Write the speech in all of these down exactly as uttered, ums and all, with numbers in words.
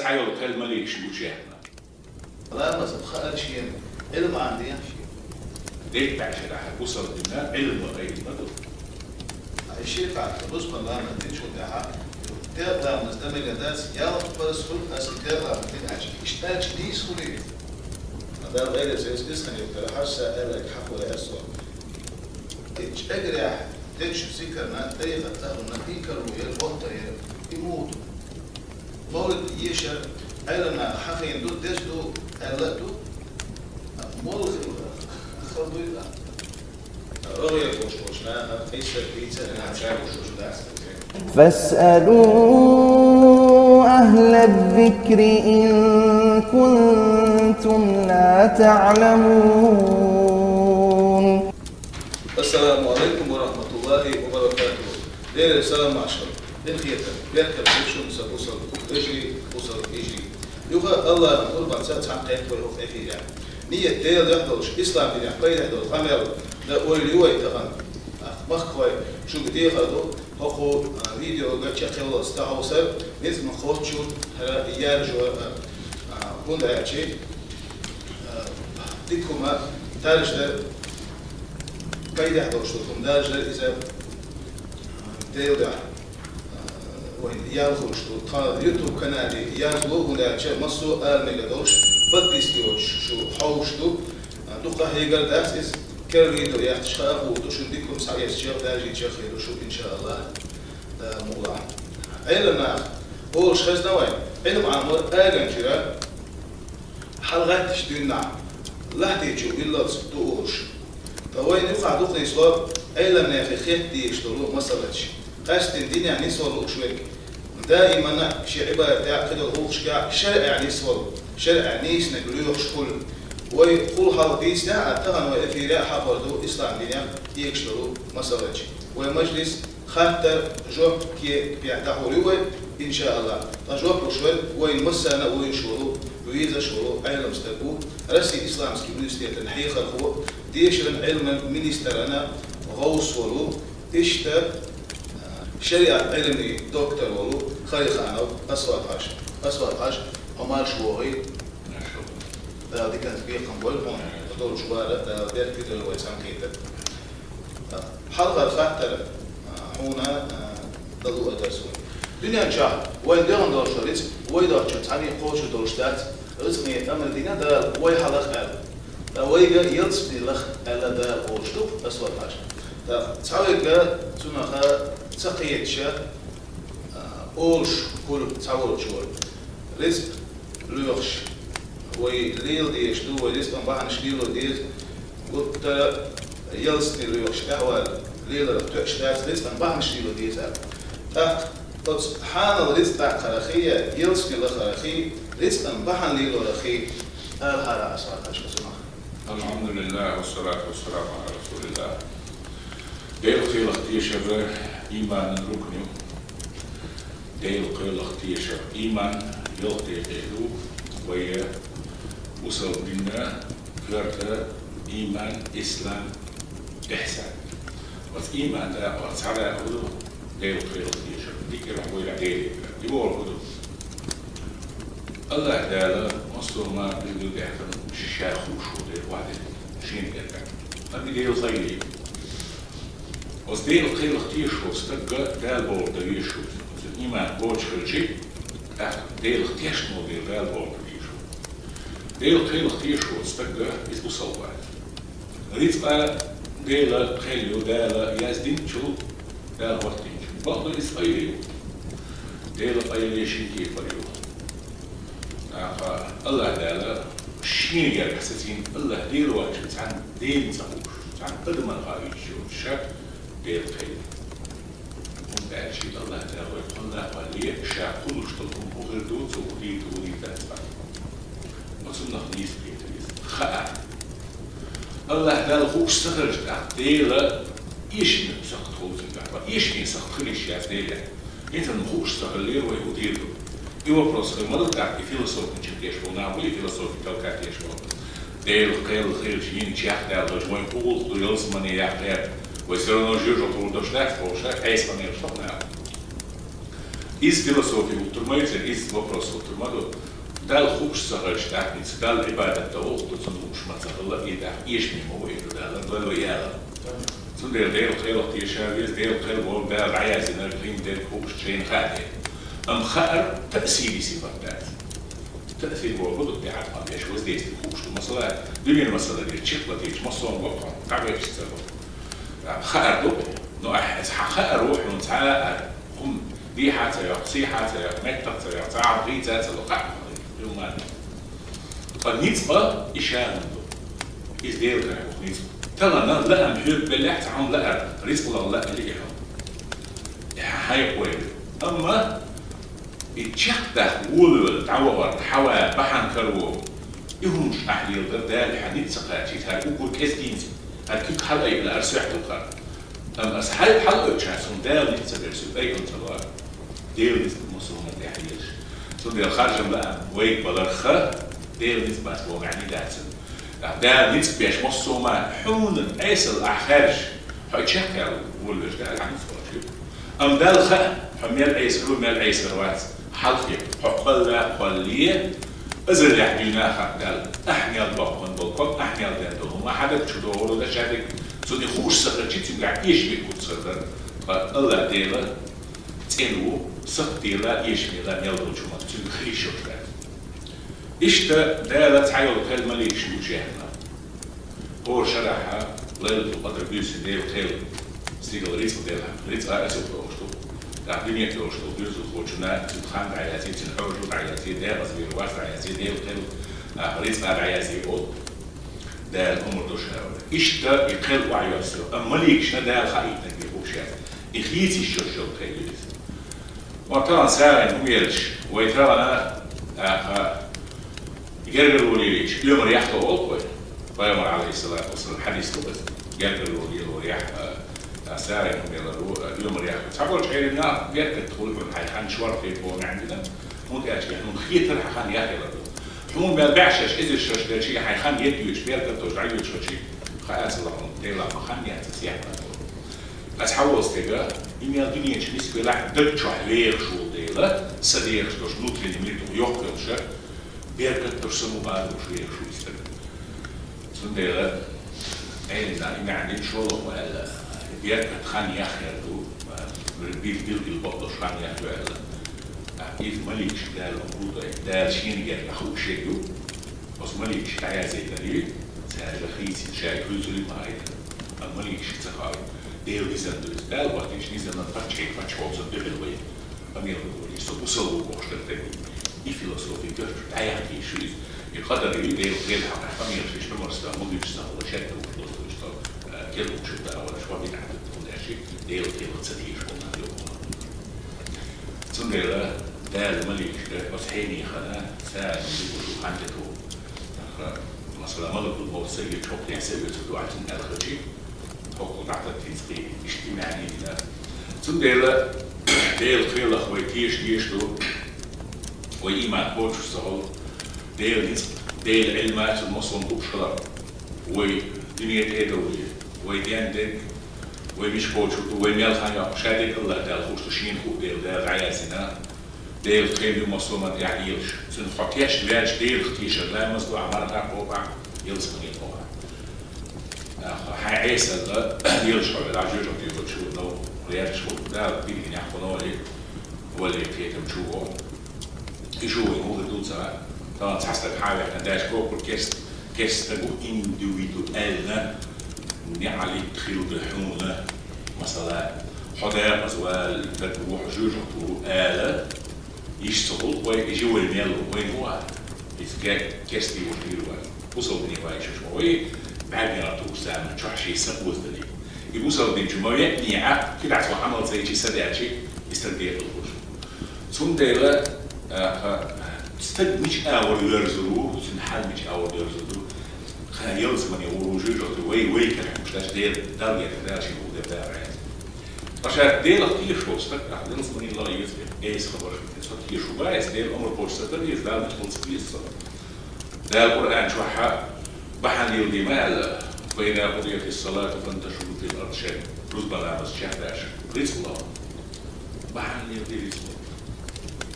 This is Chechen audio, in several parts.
Цхьайолу кхел маликаш гучуяхна. Ламаз хаьа шена, Ӏилма Ӏамадехьа шена. Дерриг баьӀча дахьа бусалба динна Ӏилма къайлина ду. Ай ши ракаӀат рузбан ламаз динчул тӀаьхьа, пхи ламаз дан мегар дац, ялх парз хуьлу аса пхи ламаз дина аьлча. Иштта аьлча нийса хуьлий? Дала къайле цаьрца иза хан юккъара хьарса аьлларг хьахо яьсо. И чӀагарехь дечу зикарна, тӀарикъат ахӀлуна инкарло яра, ботта яра, и муха ду? Мовлид ешар Ӏеламнаха хьахийна ду, деза ду аьлла а ду. Молла хила хала дуй ла? РогӀера болуш болчу наха къийса дийца а, ша гуш дац. فاسألوا أهل الذكر إن كنتم لا تعلمون. Ассаламу алейкум ва рахматуллахи ва баракатуху. Делера салам, машалла. Дин хетар, бехкар шуна, сан бусалба вежарий, бусалба йижарий. Юха Аллахьан къурбанца цхьаьна кхетта вай хӀокху эфирехь. Ният Делан дуьхьа долуш, ислам динехь пайдехь долу къамел дан ойла ю вай тахана. Махкахой, шуьга дехар ду, хӀокху, а, видеога чекхъяллалц дӀахьовсар, ницкъ ма кхоччу, хӀара яржо, а, а, хӀунда аьлча, а, дика хӀума даржадар, пайдехь долуш долу хӀума даржадар иза, а, Делан дуьхьа. Вайн ялхуш ду, тхан YouTube канале язло, хӀунда аьлча массо а ала мегар долуш, подписки йоцуш шу хьовш ду. Дукха хьегар дац иза, кер видео яхча хаа хӀун ду, шун дикум схьаэцча, дажийча хир ду шу, иншааллах, да мула. Ӏеламнах олуш хезна вайн, Ӏилма Ӏамор аганчуьра, хьалагӀаьттичу дуьйнахь лахьдийчу виллалц ду олуш. Ткъа вайна юкъахь дукха нисло Ӏеламнехе хетта дезаш долу масалаташ. Къаьсттина динехь нисвала лууш верг, даимана шен Ӏибадатехь, кхидолу гӀуллакхашкахь шарӀехь нисвала, шарӀехь нийсаниг лоьхуш хуьлу. Вай кхул хьалха дийцинехь а, тахана вай эфире а хьахор ду ислам динехь дегаш долу масалаташ. Вай мажлис хаттар, жоп, кепехь дӀахьур ю вай, иншааллах. Ткъа жоп луш верг вайн массарна а вевзаш волу, везаш волу Ӏеламстаг ву, Россин исламский университетан хьехархо, дешаран Ӏилман министрана гӀовс волу, иштта, а, шариат Ӏилмийн доктор волу Хариханов Асвад-Хьажа. Асвад-Хьажа, хьо марша вогӀийла. Дала диканца бекхам бойла хьуна, долчу бара Дала беркате дойла вай цхьаьнакхетар. Хьалхара хаттар, а, хьуна, а, дан луур дара суна. Дуьнен чохь вайн дегӀан долуш рицкъ, вай долчуьра цхьаьна кхочур долуш дац, рицкъан амр дина Дала вай хьалха аьлла. Ткъа вайга ялсамане лаха аьлла Дала олуш ду, Асвад-Хьажа. ТӀаккха цхьаверг цунах ца кхеташ, а, олуш хуьлу цхьаволчо. Рицкъ лоьхуш, вай лела дезаш ду, вай рицкъан бахьанаш лело деза, гуттара ялсамане лоьхуш, тӀаьхьавала леларх тоьаш дац, рицкъан бахьанаш лело деза аьлла. ТӀаккха оцу хьанал рицкъ даккхархий, ялсамане лахархий, рицкъан бахьана лелорхий, ала хӀара Асвад-Хьажа цунах. Алхьамдулиллах, вассалату вассаламу Ӏала расулиллах. Делан кхелах тешар иманан рукн ю. Делан кхелах тешар иман ялх декъе ду, вай бусалба динна коьрта иман, ислам, ихсан. Оцу иман дакъа цхьа дакъа ду Делан кхелах тешар. Дикира вайра Деле. И бохург ду. Аллах Дала массо а ма билггал даьккхина ша хууш волу дела ваьдина, шена тӀе. Амма Делан кхел ю. Оцу Делан кхелах тешаш волу стаг Дала бохург дан везаш ву. Оцу иман кхочуш хилча, тӀаккха Делах тешна волу дела Дала бохург дан везаш ву. Делан кхелах тешаш волу стаг, иза бусалба вац. Рицкъа Делан кхел ю, Дала яздинчул Дала хӀоттийначу. Бакъду, иза къайле ю. Делан къайле шен кепара ю. ТӀаккха Аллах Дала шена гергахь сацийна, Аллах Дела ваьлча цхьана дена ца хууш, цхьана адаман хаа вийча йоцуш, Делан кхел. ХӀунда аьлча Аллах Дала вай кхунна а валле, ша кхуллуш долу хӀума хӀун хир ду, цо хӀун дийр ду, хӀун дийр дац боху. Оцунах нийса кхетар иза. Хаа. Аллах Дала хууш ца хилча тӀаккха, Дела эшаме сакхт ховзийна тӀаккха, эшаме сакхт хила йиш яц Деле. ХӀинца хууш ца хиллера вай хӀун дийр ду. И вопрос хир ма ду тӀаккха, и философин чу деш болу нах бу, и философи толкать деш болу. Делан кхел хилча йина чехдаьлла долчу вайн хӀун гӀуллакх ду ялсамане яккхар, вай всё равно жожагӀатехь гӀур долуш дац бохуш, айса къамелаш тохна. Иза философи гӀултур ма ю церан, иза вопрос гӀултур ма ду. Далла хууш ца хилча, тӀаккха низ Далла Ӏибадат дан воху ду, цунна хууш ма ца хилла, и тӀаккха эшаме ма ву, и ду Дала, Дала яла. Цундела Делан кхелах теша веза, Делан кхел бохург Дала дӀаяздинарг, хин дерг хууш шайна хаа дела. Амма хаар таъсири сифат дац. Таъсир бохург ду, тӀехьа тӀом беш, воздействие хууш ду. Масала, дуьненан масала дийр, чекхбатийча, массо а боккхур, дӀавехаш ца бо. Хаар ду, ну, ахь, аса хьан хаар ву хьуна цхьа а, хӀума дехьа ца йоккху, сехьа ца йоккху, меттах ца йоккху, цхьа а хийца ца ло, хаа хьуна, хӀума ма ду. Ткъа ницкъ а и ша хӀума ду. Иза Делан карахь бу ницкъ. Тахана лаам хьоьга беллехь, цхьа хӀума лаар, рицкъ лан лаали и хьуна. Хьайх вай. Амма и чекхдаккха волавелла, дӀавахар, хьавар, бахьана каравар, и хӀумаш ахь леладар Дала хьан ницкъ ца кхачийта, хӀара уггар кӀезиг дийца, хӀара куьг хьалаайъина, ара сехьа дукха. Амма аса хьайх хьалаайча, суна Дала ницкъ ца бер, соьга айхьа ца ло. Делан ницкъ массо а хӀуманна тӀехь лелаш. Цундела харжам лаам вайга баларх, Делан ницкъ бац боху маьӀна дац. Дала ницкъ беш массо а хӀума, хьуна Ӏесалла ахь хаьржа, хьо чекхъял волавеш Дала хьан ницкъ бохуш ю. Амма Далла хаьа, хьо мел Ӏесар ву, мел Ӏесар вац, хьалхе, хьо кхолла, кхоллале, азаллехь дуьйна хаа Далла, ахь мел боккхун болу ког, ахь мел ден долу хӀума, хьан даг чу догӀур ду, ша даг, цунна хууш ца хилча, цуьнгахь эшаме куц хир дара. Ткъа АллахӀ Дела цӀена ву, сахтийла, эшамела мел долчу хӀуманна, цуьнга хила йиш йолуш дац. Иштта Дала цхьайолу кхел маликаш лууш яьхна. ХӀора шарахь Лайлатул-Къадр буьйсанна Делан кхел стигала рицкъ делахь, рицкъа а аса йохуш ду. ТӀаккха дуьнен тӀе йолуш долу доьзалхочунна цуьнан хан дӀаязъе, цуьнан хьожа дӀаязъе, дегӀаза вер вас дӀаязъе, Делан кхел, а, рицкъа дӀаязъе олу. Дала омра до ша вара. Иштта и кхел охьайоссо, амма маликашна Дала хаийтинарг бен хууш яц. И хийца йиш йолуш йолу кхел ю иза. Ма тахана сагӀина хӀума елча, вай тахана, аха, гергарло лелийча, оьмар яхло олу вай. Пайхамар, алейхиссалату вассалам, хьадис ду иза. Гергарло лелорехь, а, а, сагӀина хӀума елар ву, а, оьмар яхло. Цхьаболчу Ӏеламнаха беркат хуьлу хьуна хьайн хан шорта хетар боху маьӀна дина, хӀунда аьлча хьуна хетарехь хан яхъялар ду. Хьуна мел бӀе шаш, эзар шаш делча, хьайн хан еттайоьчу, беркат долуш дӀайоьчу хӀочи, хаа ца лахьун, Делахь ма хан яц аса яхъян. Аса хьан волу стеган, и мел дуьнен чу нисвелахь, даг чохь вехаш волу дела, са дехаш долуш, внутренний мир дух йоккха йолуша, беркат долуш, самукъа долуш вехаш ву и стаг. Цундела, Ӏеламнаха и маьӀна дина шолгӀа ма аьлла, беркат хан яхъяр ду, бил-, билггал бакъдолуш хан яхъяр ду аьлла. Иза маликаш Дала ма бу дай, Дала шена гергахь хууш ерг ю. Оцу маликашка дӀаяздайтар ю, цаьрга хийцина шайга хуьйцур ма хайтар. Амма маликашка ца хаьа, Делан низам ду иза. Дала бахтийчу низаман паччахье паччахьо ца дуьхьал вай. Амма Делан ву, со бусалба ву бохуш дара тайпа. И философи гуьртиг дӀаяхьийша ю иза. И къадар ю, Делан кхел хьакъехь къамелаш еш, Ӏумар стаг, мугича стаг, шаьртахуш лозуш стаг, э, керлучух да а вара, шо битӀа хӀума деш, Делан кхелах ца тешаш болу нах йоккхуш. Цундела Дала маликашка оцу хьенехана сагӀина дигуш хан тӀе туху. Масала, малакул-мовт са вечу хӀокху тӀехь са оьцург ду аьлла, цуьнга аьлла хилчи, хӀокхул дӀататтинца кхин иштта и маьӀна дина. Цундела Делан кхелах вай теша дезаш ду, вай ийман кхочуш ца хуьлу, Делан ницкъ, Делан Ӏилма, цунна массо а хууш хилар. Вай дуьне тӀедовле, вай ден дерг, вай мича кхочур ду, вай мел хан йоккху, ша дерг АллахӀ Дала хууш ду, шена хуу Дела, Дала дӀаяздина, Делан кхел ю массо а хӀуманна тӀехь лелаш. Цуьнан хьо тешна ваьлча, Делах тешар, ламаз ду ахь, марха кхобу ахь, ялсамане кхобу ахь. Аха, хьайн Ӏесалла лелаш хьо велахь, жоьжахати йолчу нов гӀерташ хӀума, Дала дигнехь кху новли, валли кхетам чу вогӀу. И шу вайн муха ду ца, тахана цхьа стаг хьаваьккхина, даьш кокур керст-, керст стаг ву, индивидуально неӀалит хилла хьуна, масала, хьо декъаза вала, дага ву, хьо жоьжахати ву ала, йиш ца хуьлу вай, и жи вай мел ву, вай муха? Иза ке-, керстий ву хир вай. Бусалбане вай шаьш ма вай, бӀаьрганегӀар тухуш заман чохь шен са озадали. И бусалба дин чу ма веъний Ӏа, кхидӀа цо Ӏамал ца йичи, са даьчи, и стаг декъала хуш. Цундела, а, ха, стаг мича агӀор верзур ву, цуьнан хьал мича агӀор верзур ду, ха, ялсамане гӀур ву, жоьжахати вай, вай карахь хӀумаш дац, Дела, Далла герга, Дала шен гӀуллакх дер, Дала гӀаьнца. Ткъа ша Делах тешаш волу стаг, ахь ялсамане лаха еза, эса хабарш ма ду, цо тешаш ву, ва эса Делан омра кхочуш стаг еза, Дала мича хилла ца деза цо. Дала Къуръан чохь бахьана леладе ма аьлла: «فإذا قضيت الصلاة فانتشروا في الأرض», шайн рузбан ламаз чекхдаьлча, рицкъ ло. Бахьана леладе рицкъ ло.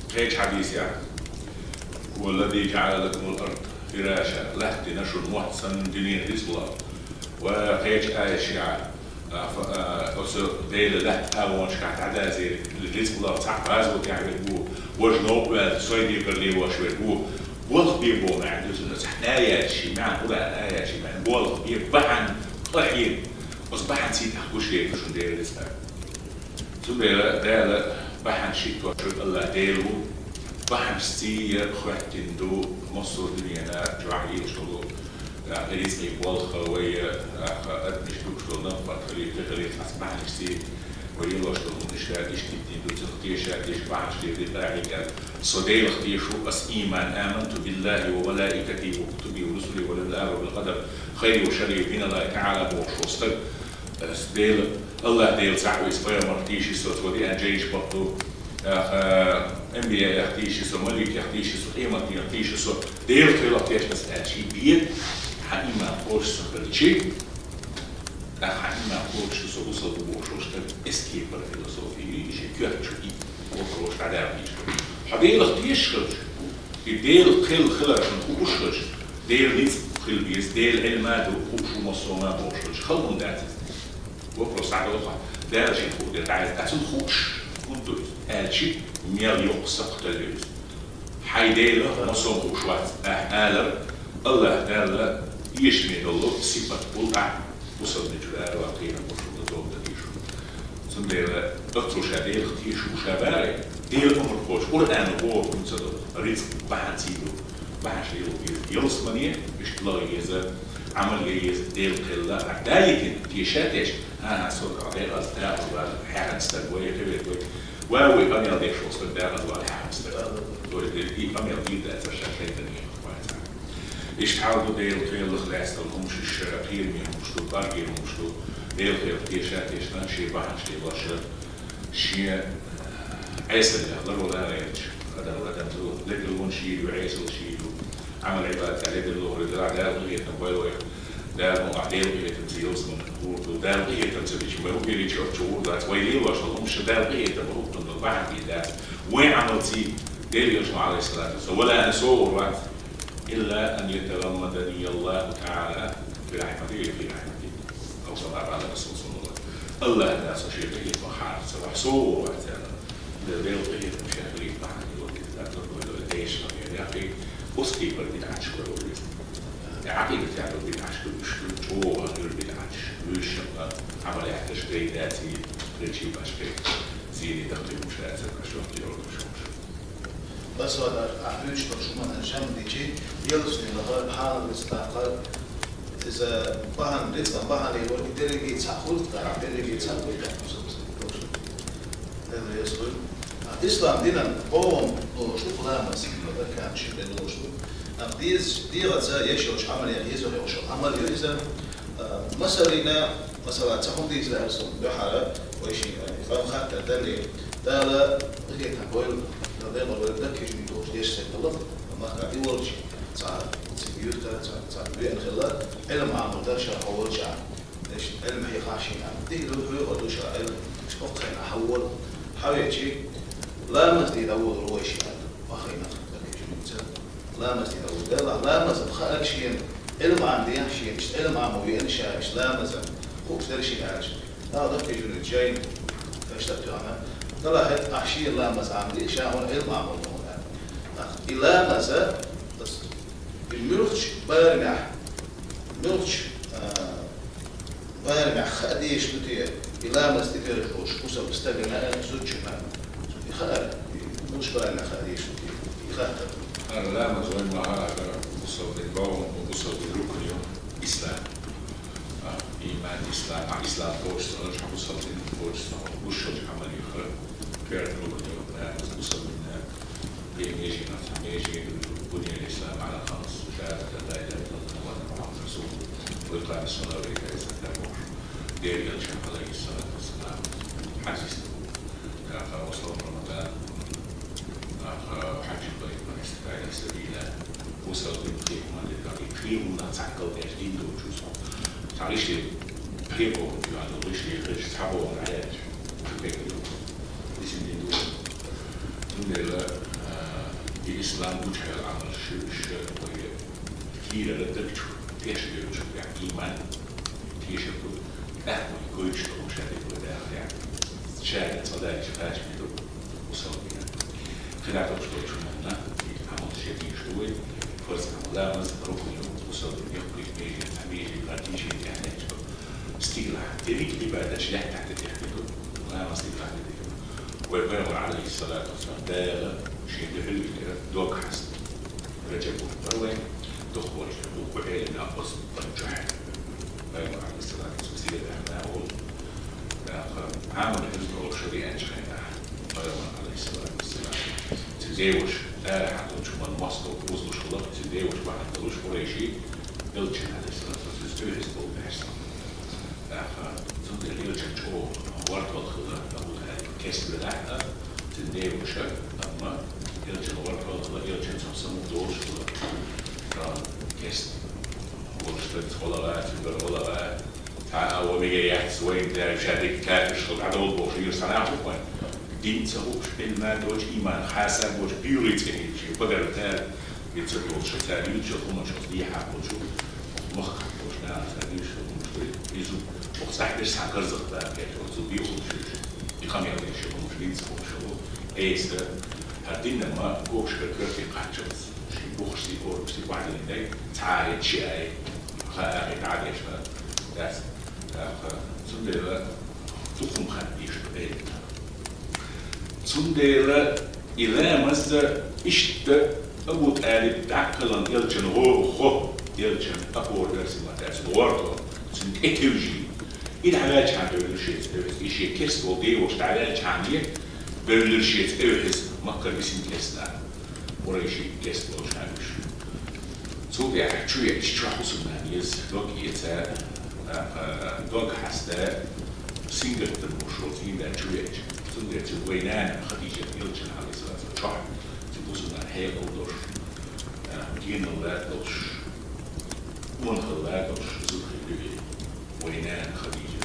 Кхечу хьадисехь: «هو الذي جعل لكم الأرض فراشا», лаьтта дина шуна мотт санна дуьненан рицкъ ло. Ва кхечу аятехь: «А, фа-, а, оцу Дела лаьтта агӀонашкахь дӀадазийра, рицкъ ло, цхьаъ гӀазотехь верг ву, важа новкъа ваьлла, сой декхар лелош верг ву». Болх бе боху маьӀна ду цуьнан, цхьа аятехь маьӀна, Къуръан аятехь маьӀна, болх бе, бахьана къахьега, оцу бахьанца тӀехь гуш дерг ду шуна Делан рицкъ. Цундела Дала бахьана шийтта шуьга АллахӀ Дела ву, бахьанашций а хоьттина ду массо а дуьненан чохь лелаш долу, а, рицкъий болх, вай, а, адамаш дукхуш долу напхат хилийта, хилийта, цхьацца бахьанашций вай лелош долу хӀуманаш, иштта диттина ду, цунах теша, теша бахьанаш лелийта, къахьега. Со Делах теша ву, ас ийман, آمنت بالله وملائكته وكتبه ورسله واليوم الآخر وبالقدر خيره وشره من الله تعالى бохуш волу стаг, Ас Дела, АллахӀ Дела цхьаъ ву, иза пайхамарх тийши со, цо деана жайнаш бакъду, аха, анбияех тийши со, маликех тийши со, къематдийнах тийши со, Делах кхелах тешнас аьлча, и бен, хьан иман кхочуш ца хилчи, аха, хьан иман кхочуш со, бусалба бохуш волу стаг, эс кепара философи, и шен коьртачу и, вокруш дӀадаьлла йиш. Хьо Делах тешаш хилча, и Дела кхел хилар шуна хууш хилча, Делан ницкъ хила беза, Делан Ӏилма ду, хууш ву массо а ма бохуш хилча, хала хӀума дац иза. Вопрос дӀадолу хьан. Дала шен хуур дела дӀаяза. Ткъа цунна хууш хӀунда ду иза? Аьлчи, мел йоккха сакхталла ю иза. Хьайн Дела массо а хууш вац, ахь алар, АллахӀ Далла эшаме долу сипат бу ахь, бусалба чуьра ара ван кхийна бохуш ду догда дийшу. Цундела оццул ша Делах теша ву ша варе, Делан омра кхочуш, Къуръано бохург хӀунда ца до, рицкъ бахьанций ду, бахьанаш лело беза. Ялсамане, иштта лаха еза, Ӏамал ян еза, Делан кхелла, а даитина, теша а тешна, а, а, со дӀа декъаза, декъаза вала, хьехам стаг вай, хевет вай. Ва вай къамел деш волу стаг декъаза вала, хьехам стаг. Вай, и къамел дийр дацара ша шайтан вац. Иштта хьал ду Делан кхелах лаьцна долу хӀумаш, иштта кхераме хӀумаш ду, паргӀе хӀумаш ду. Делан кхелах теша а тешна, шен бахьанаш лелош, шен Ӏесаллех ларвала гӀерташ, адам, адам ду, ледарлонаш йийр ю, Ӏесаллаш йийр ю, Ӏамал-Ӏибадат ледарло хир ду, Дала къинхетам бойла вайх. Дала ма вахь, Делан къинхетамца ялсамане гӀур ду, Дала къинхетамца бича, вай хӀун хилийча чу гӀур дац, вай лелош долу хӀумаш Дала къинхетам хӀуттун долу бахьана дийр дац. Вайн Ӏамалций, Делан Элчано, Ӏалайхиссалату вассалам, вала ана со гӀур вац, إلا أن يتغمدني الله تعالى برحمته في رحمته. أو كما قال الرسول صلى الله عليه وسلم. АллахӀ Дала со шен къинхетамах хьарам ца вахь, со ву вац аьлла. Делан къинхетам шен хилийта бахьана йолу иза, Дала дойла, дойла, дешна хир яхи, оцу кепара бидӀаташ вара ву иза. Э, Ӏакъидатехь долу бидӀаташ ду, уьш ду, чӀогӀа хир бидӀаташ, вуьйш а, Ӏамал яхкаш гайдаций, хилчий башхе, зене дахкий хӀумаш дацара, аша вахтий йолу хӀумаш. Басвадар, ахь хьуьйчу долу шуманан жамдичи, ялсаманин лахар, хьалар виц таккхар, иза бахьана, рицкъан бахьана лелор, и дерриге цхьаъ хуьлу, дерриге цхьаъ хуьлу, Дела реза хуьлу. А, ислам динан къовгӀам долуш ду, ламаз, даккханчи бен долуш ду. А, деза, дегӀаца еш йолчу Ӏамалех еза йолуш Ӏамал ю иза. А, масалина, масала, ца хӀума дийца лаьара суна дуьхьара, вай шиъ, а, и къам хаттар дале, Дала къинхетам бойла, Дала декъал вайга даккхийчун долуш деш сайн хилла, махка тӀе волчу цхьа цига юьртара, цхьа, цхьа веана хилла, Ӏилма Ӏамор дара ша хьо волчохь. Иштта Ӏилма хьехахь шена, дика ду, хьоьгӀа ду ша Ӏилма, оцу хенахь хьавола. Хьавеачи, ламаз дийр дӀаволур вай шена, вахийна даккхийчуьнца. Ламаз дийр дӀаволур. Делахь, ламаз хаьара шена, Ӏилма Ӏамадехь шена, иштта Ӏилма Ӏамо веана ша, иштта ламазан хууш дара шена аьлча. Дала даккхийчуьнца жайна, иштта а тоьхна. Делахь, ахь шена ламаз Ӏамаде, ша хьуна Ӏилма Ӏамор ду хьуна аьлла. И ламаза, и муьлххачу барамехь, муьлххачу, а, барамехь хаа дезаш ду те, и ламаз тӀедерзош, бусалба стагана а, зудчунна а, и хаар, и муьлххачу барамехь хаа дезаш ду те, и хаттар. ХӀара ламаз вайн ма хаара, бусалба дин богӀун, бусалба дин рукн ю, ислам. А, иман, ислам, а, ислам кхочуш ца хилча, хьан бусалба дин кхочуш ца хилча, гуш йолчу Ӏамалех хӀара коьрта рукн ю, ламаз бусалба динан. Вайн меженах цхьа меже ю, بني الإسلام على خمس: شهادة أن لا إله إلا الله وأن محمدا رسول الله، وإقام الصلاة وإيتاء الزكاة бохуш. Делан Элчанан, Ӏалайхиссалату вассалам, хьадис ду. Аха, وصوم رمضان, аха, وحج البيت من استطاع إليه سبيلا. Бусалба дин кхин хӀуманна тӀе, и кхин хӀуманах цхьаъ кхалдеш дин доцучу. Цхьа гӀишле пхе боху, цхьа гӀишле хезаш цхьа боху, Ӏаьржа. Дисина дин ду. Цундела, Ислам гучахьал Ӏамал шу, шу, вай кийрара даг чу, тешаш йолчу, я, иман, тешар ду, тӀаккха вай гойтуш долу ша дерг вай даха, я. Ша цӀа даьлча кхача ду, мусалмина. Хилаф долуш долчу хӀуманна, и Ӏамал шен дийш ду вай, фарз Ӏамал, ламаз, рукну, мусалмин, яккхий, меже, меже, гӀатийшин, тӀаьхьа лаьтташ ду. Стигалахь, дерриг а ибадаташ лаьттахь тӀе тӀехь ду, ламаз стигалахь тӀе тӀехь ду. Вай Пайхамар, Ӏалайхиссалату вассалам, Дала шен дуьхьал витира дог хьаста. Раджаб бара вайн, дукхачу, дукха Ӏелам а оцу бан чохь. Пайхамар, Ӏалайхиссалату вассалам, сийлахь нах волу. ТӀаккха Ӏамал хӀинца долуш шариатчу хенахь, Пайхамар, Ӏалайхиссалату вассалам, цуьнан деваша, арахьа долчу хӀуманна мостагӀа узалуш хилла, цуьнан деваша бахьана долуш, къурайший, Элчан, Ӏалайхиссалату вассалам, цуьнан оьхьаза болу баьрса. ТӀаккха цундела Элчан чӀогӀа гӀортор хилла Абу ТӀалиб, керста велахь а, цуьнан деваша, амма Элчан гӀортор хилла, Элчан цунах самукъа долуш хилла. Ам, керста волуш стаг, цхьа гӀо лаха, цуьнгара гӀо лаха, цхьа а гӀо мега яц, вайна даьлла ша дерг кафирш хила дӀадовла бохуш, иза цхьа нах бу вайн. Дин ца хууш, Ӏилма доцуш, иман хьаса боцуш, буьйрий цӀе хилча, пагара тара, и ца долуш, цара юьйцучу хӀуманаш оцу дехьа болчу, махкахь болчу наха цара юьйцучу хӀуманаш ду. Иза оцу цӀахь берш цхьа карзах бан кхеташ, оцу дехуш уьш, и къамел деш хӀуманаш дин ца хууш хилла. Эса, хӀара динна ма когаш хӀара коьрте кхаччалц, шен бухаршций, орбашций бахьана дай, цхьа а ай, ши а ай, ха а ай, дӀа а дешна, дац. ТӀаккха цундела дукха хӀума хан дийш ду Ӏелам наха. Цундела и ламаз иштта Абу ТӀалиб дӀакхалан Элчан гӀо, гӀо, Элчан къапор версий ма-, цуьнан гӀортор, цуьнан тӀе тевжий. И дӀаваьлчхьана девлира шеца оьхьаза, и шен керста волу деваша дӀаваьлчхьана девлира шеца оьхьаза, Маккара бисина керста нах. Къурайший керста волчхьана уьш. Цул тӀаьхьа чу веача, чохь хӀусамнана еза, дог эца, а, дог хьаста, сингаттам бу шуца, хӀинда чу веача. Цундела цуьнан вай нана Хадижат Элчан, Ӏалайхиссалату вассалам, чохь, цуьнан хӀусамнана хьекъал долуш, а, генал лар долуш, онахалла лар долуш зуда хилла вай нана Хадижа.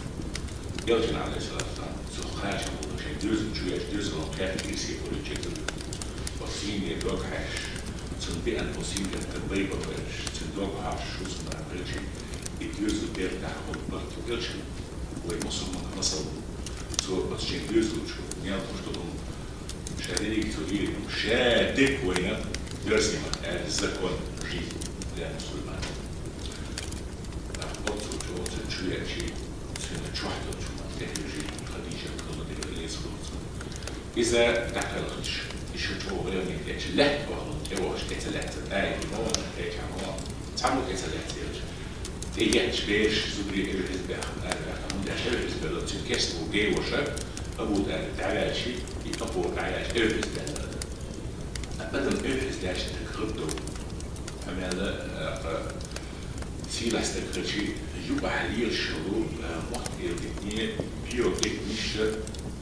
Элчан, Ӏалайхиссалату вассалам, цо кхача волу шайн доьзал чу веача, доьзалан кхаьчча ирсе хуьлучу чу. Оцу сийне дог хьаьжча, цунна деана оцу сингаттам бай бахарш, цуьнан дог хьоьжуш, хӀусамнана хилча, и доьзал бертахь болу барт Элчан, вай мусулман масал бу. Цо оцу шайн доьзал чу мел хуш долу хӀума, ша дерриг цо лийрина, ша дерг вайна доьрзий ма-, аьлла, закон жизни для мусульман. ТӀаккха оццул чӀогӀа цуьнан чу веача, цуьнан чохь долчу хӀуманна тӀехьежий Хадижат хилла, Дела реза хуьлда цунна. Иза дӀакхелхича, и шу чӀогӀа гӀайгӀане кхеча, лаьтта бахана тӀевахча тӀе ца лаьцна, тӀаьхьа ма вахана, кхечахь ма вахана, цхьаммо тӀе ца лаьцна элча. ТӀеетташ бераш зударий оьхьаза баьхна, нана баьхна, хӀунда аьлча оьхьаза белла, цуьнан керста волу деваша, Абу ТӀалиб дӀаваьлча, и къапор дӀаваьлча, оьхьаза баьлла адам. Адам оьхьаза даьлча, стаг гӀаддовла. Амма, а, сийлахь стаг хилча, юкъахь лелаш йолу, а, мотт-эладитане, пиро-дегнаш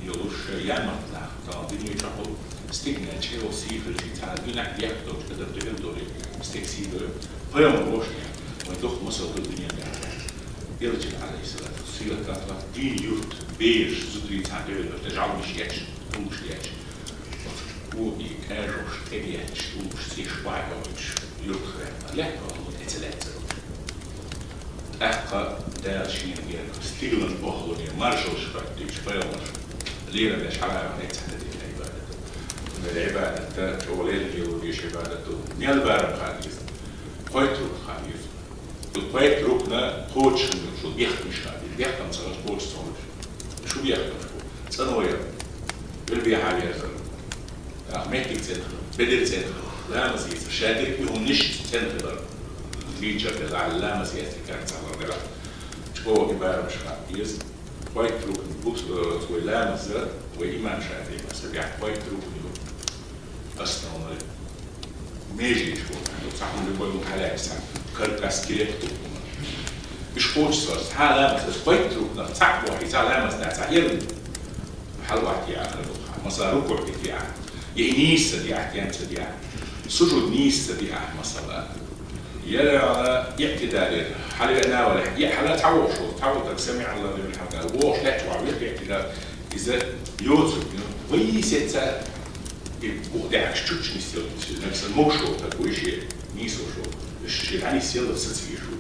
йолуш, а, ямарт нах, тахана дуьне чохь волу, стеган чӀегӀо сий хилча, цхьа дуьненахь бехк долчу адам дуьхьал долий, стеган сий долий. Пайхамар бохуш, вайн дукха масал ду дуьненахь. Элчан, Ӏалайхиссалату, сийлахь, дин юрт, бераш, зударий цхьаьна дуьхьал, жӀалмаш еш, хӀумаш еш. Оцу кӀои кӀажош тӀедетташ, уллуш цӀеш бахьа йоцуш, юрт хӀоьттина, лаьтта бахана тӀе ца лаьцна. ТӀаккха Дала шена герга стигалан охӀлане маршаллаш хӀоьттича, пайхамарш лерам беш хьалаваьлла, цхьаьна дина Ӏибадат. Амма Ӏибадат чӀогӀа лерам лело дезаш Ӏибадат ду. Мел барам хаа деза? Кхойтта рукн хаа деза. Кхойтта рукна кхочушхуьлуш, бехкамаш хаа деза. Бехкам ца хилча, кхочуш ца хуьлуш. Шу бехкамаш бу: цӀанвар, уьлбехьа верзар, а, меттиг цӀена хилар, бедар цӀена хилар, ламаз эцар, ша дерг и хӀуманаш цӀена хилар, лийчар делахь, ламаз эцар, карцахьлар делахь, чӀогӀа и барамаш хаа деза. Кхойтта рукн бу, э, вай ламаза, вай имам ШафиӀи мазхабехь кхойтта рукн ю. Основной. Меженаш боху, цхьа хӀума любой хӀума хьалаьцна, цхьа каркас, кирек ду хӀума. Уьш кхочуш ца хилча, цхьа ламаз, аса кхойтта рукнах цхьаъ бохьий, цхьа ламаз дац, цхьа ерриг хьалавахьте ахар ду хьан. Масала, рукуӀ де деахь, я и нийса ца деахь, тем ца деахь, сужуд нийса ца деахь, масала. Яра иӀтидалера, хьалавеана валахь, и хьала цхьа вохуш волу, цхьа волу таг самиӀаллаху лиман хьамдаху, вохуш лаьтташ вахь, вирд иӀтидал, иза йоцург ю, вай сеца И букъ дехьаш чучча нисъелла, нагсан мовшо так вуй ше, нийсо шо. Уж ше дӀанисъелла саца везаш ву.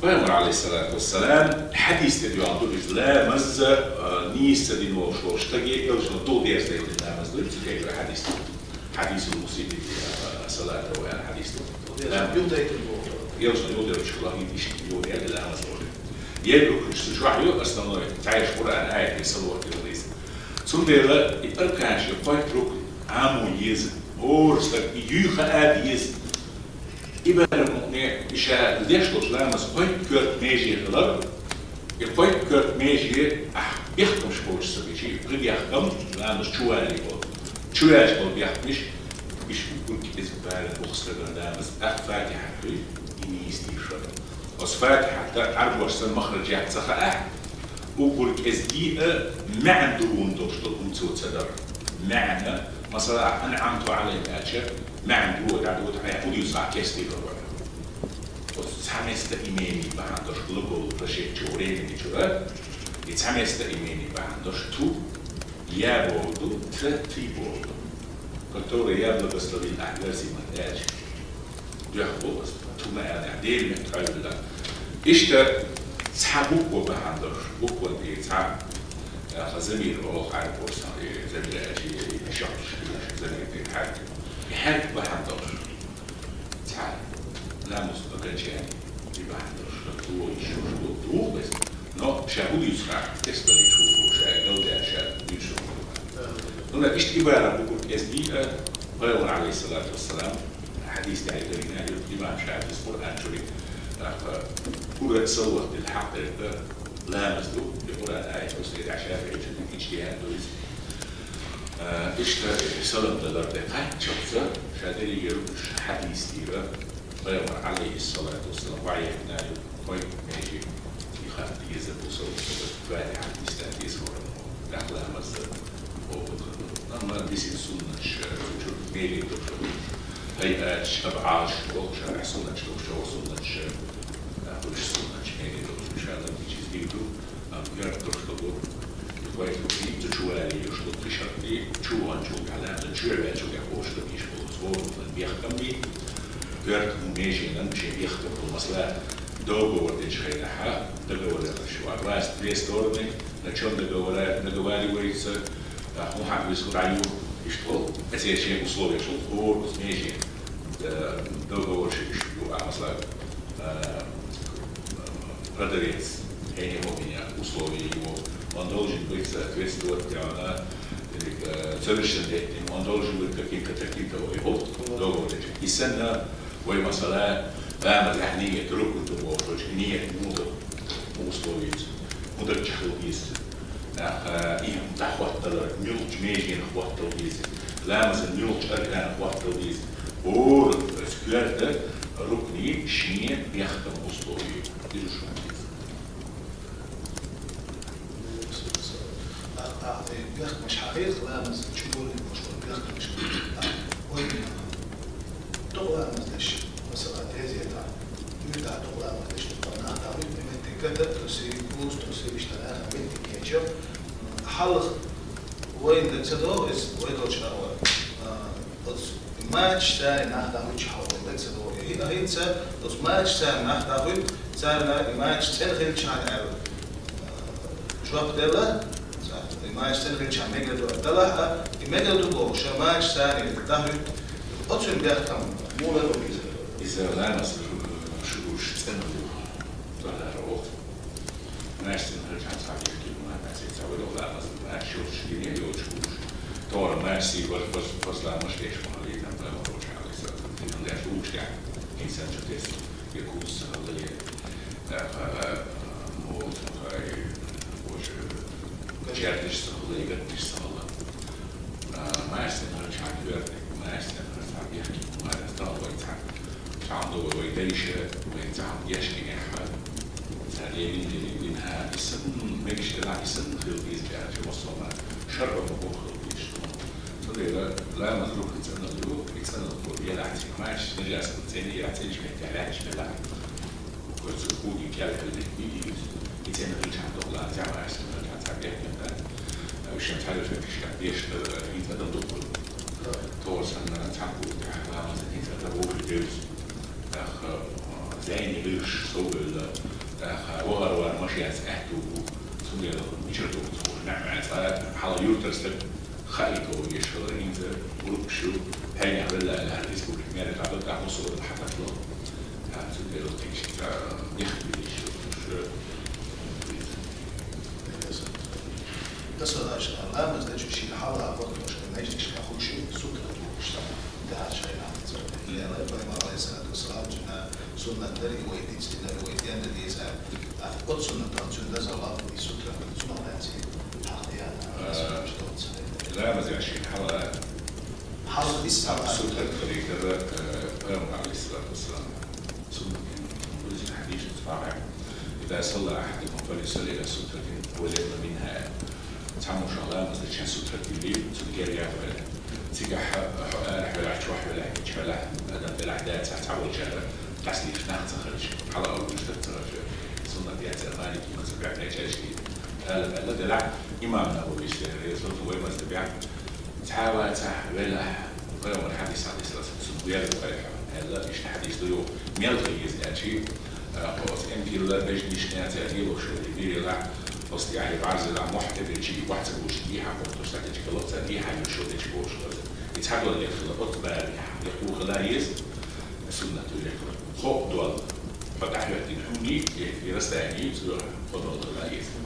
Пайхамар, алейхиссалату вассалам, хьадис тӀа доагӀа ду, из ламаз, а, нийса дина волуш волу стаге элчано догӀа деза дайта ламаз ду, цу тайпара хьадис ду. Хьадисул мусиъ, а, салата ва аьлла хьадис ду. Лам-, Юлдайтина боху. Элчано юлдерчу лахийта иштта юлдерг ламаз волу. Ерриг рукнаш цу чохь ю, основной, цхьаьш Къуръан аятийн салават дилла иза. Цундела и арканаш, и кхойтта рукн Ӏамо еза, хӀора стаг и юй хаа деза. И бара мукъане, и ша деш долчу ламаз кхойтта коьрта меже хилар, и кхойтта коьрта меже ахь бехкамаш боцуш ца бичи, пхи бехкам ламаз чу валий болу. Чу ваьлча болу бехкамаш, уьш гург кӀезиг бара боху стагана ламаз, тӀаккха Фатихьа хуьлу, и нийса дийшар. Оцу Фатихьа тӀе Ӏарбошца махраж яц ца хаахь, уггар кӀезиг а маьӀна ду вун долуш долу хӀума цо ца дара. МаьӀна, масала, «Анъамту Ӏалайхим» аьлча, маьӀна ду, дӀадоду, хьайн хӀун дуьйцу ахь кестий дара вай. Оцу цхьа место имени бахьана долуш, глагол прошедшего времени чуьра, и цхьа место имени бахьана долуш ту, я боху ду, т, ты боху ду. Который я благословил ахь верзима аьлча. Дуьххьал аса, ту ма аьлла, Делан метта хьоьллина. Иштта цхьа буква бахьана долуш, букван тӀе цхьа, а, замир оха хьарпорсан, э, замир аьлча, э, шахташ, замир тӀе хьарп. И хьарп бахьана долуш. Цхьа ламаз окончание, и бахьана долуш, дугӀу йиш йолуш, дугӀу беза. Но ша хӀун дуьйцу хьа, тесталличу ву, ша галдаьлла ша дуьйцу. ХӀунда иштта ибара букъур кӀезги а, Пайхамар, алейхиссалату вассалам, хьадис тӀехь и дайна, имам Шафис Къуръан чуьра, тӀаккха, пура салават дила хьакъ дерг а, ламаз ду, и Къуръан аят, оцу тӀехь ШафиӀичун иджтихӀад ду иза. А, иштта салам далар тӀе кхаччалца, ша дерриге рукнаш хьадис дийра, Пайхамар, алейхиссалату вассалам, ваьхьна ю, кхойтта меже, и хатта еза бу салам, Фатихьа дийста деза хӀора, тӀаккха ламаз ду. Амма дисина суннаташ, цу чуьра меле долуш, хӀайаташ, абӀадаш бохуш, суннаташ долуш, суннаташ, а, уьш суннаташ меле долуш, ша ламаз чиз дийр ду, амма коьрта долуш ду, и кхойтта рукни, цу чу вале йолуш ду, кхин шарт и, чу ван чу, хьалам дан, чу ваьлчу, я хӀора ду, йиш болу, хӀора рукнан бехкам бий, коьрта хӀун меженан шен бехкам бу, масала, договор дечу хенахь, договор дечу, а, вас две стороны, на чём договора-, договариваются, а, хӀун хьан вуьсу дӀаю, иштта волу, эцерчийн условия шул хӀора кхуза меже, э, договор шу иштта ю, а, масала, э, продавец, хьенехо меня условия его, он должен быть соответствовать, а, или, э, совершеннолетним, он должен быть каким-то, таким-то, ой, вот, договор. И санна, вай масала, ламазехь ниет, рукн ду бохучу, ниет муха, условица, муха чахил иза. Аха, и дӀахӀотталар, муьлхачу меженах хӀоттал деза, ламазан муьлхачу арканах хӀоттал деза. ХӀора, то есть, коьрта рукни шен бехкам условия. Иза шу деза. А, а, э, бехкамаш хьахийра, ламаз чу болу бохуш болу бехкамаш. А, вай, дукха ламаз деш, масала, тезета, дуьйна дукха ламаз деш, дукха нах дӀахуьйту, меттиг гата, то есть, курс, то есть, иштта нах меттиг кеча. Хьалха вайна ца догӀу иза, вай долчу агӀор. А, оцу мачаш царна нах дӀахуьйтуш хьалха вайна ца догӀу. И, а, хӀинца оцу мачаш царна нах дӀахуьйту, царна и мачаш цӀена хилчахьана аьлла. Жоп делла, и мачаш цӀена хилчахьана мегар ду аьлла, далахь а, и мегар ду боху, ша мачаш царна дӀахуьйту. Оцуьнан бехкам муха ду иза? Иза ламаз шу, шу гуш цӀена ду. Тахара воху. Мачаш цӀена хилчахьана цхьа дехкина ма, мачаш цӀена вай ламаз, мачаш йолчу дийне йолчу гуш. Тора мачаш сий вар, вар, вар ламаз деш ма хилийта, ма вар вачхьа, алейхиссалату вассалам. Деш гуш тӀехь, инсан чу тесна, я куз ца хилла, я, а, а, а, вот, а, и, боже, чертиш ца хилла, я гаттиш ца хилла. А, мачаш цӀена хилчахьана коьртаниг, мачаш цӀена хилчахьана бехке, мачаш цӀена вай цхьа, цхьа хӀума ду вай, вай дайша, вай цхьа хӀума деш гинехь, цхьа лелин, лелин динхьа, и санна мегаш делахь, и санна хила деза аьлча, массо а ма шарра ма боху хила дезаш ду. Цундела ламаз рукн цӀена ю, и цӀена ю, елахь цӀена, мачаш нажас ма цӀена, елахь цӀена, меттехь лаьтташ белахь. Кхуза кугин кӀел хилла меттиг ю иза. И цӀена хилчахьана дукха ламаз, мачаш цӀена хилчахьана цхьа бехке дац. Уьш шен цхьаьна шен кхишках деш, э, хӀинца адам дукха. Тхьовра санна цхьаькха а ламаз динца ада вовши девза. ТӀаккха, а, зӀене луш совбевлла, тӀаккха вахар вар машенца аьттув бу. Цундела мичара тоху ца хууш маьӀ-маьӀ цкъа хьала юртара стаг хаийтов еш хилар, хӀинца группаш ю, хьенех велла аьлла, хӀара республика мера хьадо, тӀаккха массо а хьататло. ТӀаккха цундела кхин ши цхьа дехка дилиш ю, уж. Тасалаш, ламаз дечу шин хьала вахтошка, маьждигашка хуши сутра тухуш сан. Дахьа шайна хьалца. Лела, пайхамар алейхиссалату вассалам, цуьнан суннат дара, и вай дицдина, и вай денна деза. А, оцу суннатах цуьнан даза вал, и сутра, цунах лаьцна хьахъ яна. Э, ламаз яшин хьала. Хьала исса. Сутра хилира, э, пайхамар алейхиссалату вассалам. Суннат. Кулис хьадис сахьихь. إذا صلى أحدكم فليصل إلى سترة وليقم منها. Цхьаммо шен ламаз дечу сутра дилли, цунна гергахь ваьлла. Цигахь хьо арахь велахь, чохь велахь, кийча велахь, адам велахь, дацахь, цхьаволчара къаьсташ нах ца хилча, хьала а вуьш ца хилча, суннат яц, Малики мазхабехь кхечаьрший ала аьлла делахь, имам Нававис яхара, реза вай мазхабехь, цхьа а вацахь, велахь, пайхамар хьадис, хьадис, цунна гергахь ваьлла, аьлла, иштта хьадис ду юха, мел хила еза аьлчи, Э, оцу эмтилла бежниш наця лелош вара, и бирила, оцу тӀехь и бӀарзила мохь тӀе дечи, и бохь ца гуш, дехьа хӀоттуш ца дечи, галац ца дехьа юш вара дечи бохуш вара. И цхьа дол лехила, оцу бари, я кхухала еза, суннат ю лехила. Кхо дол, хьо дӀахӀоьттина хӀумни, и, и расстояние, цу кхо дол дала еза.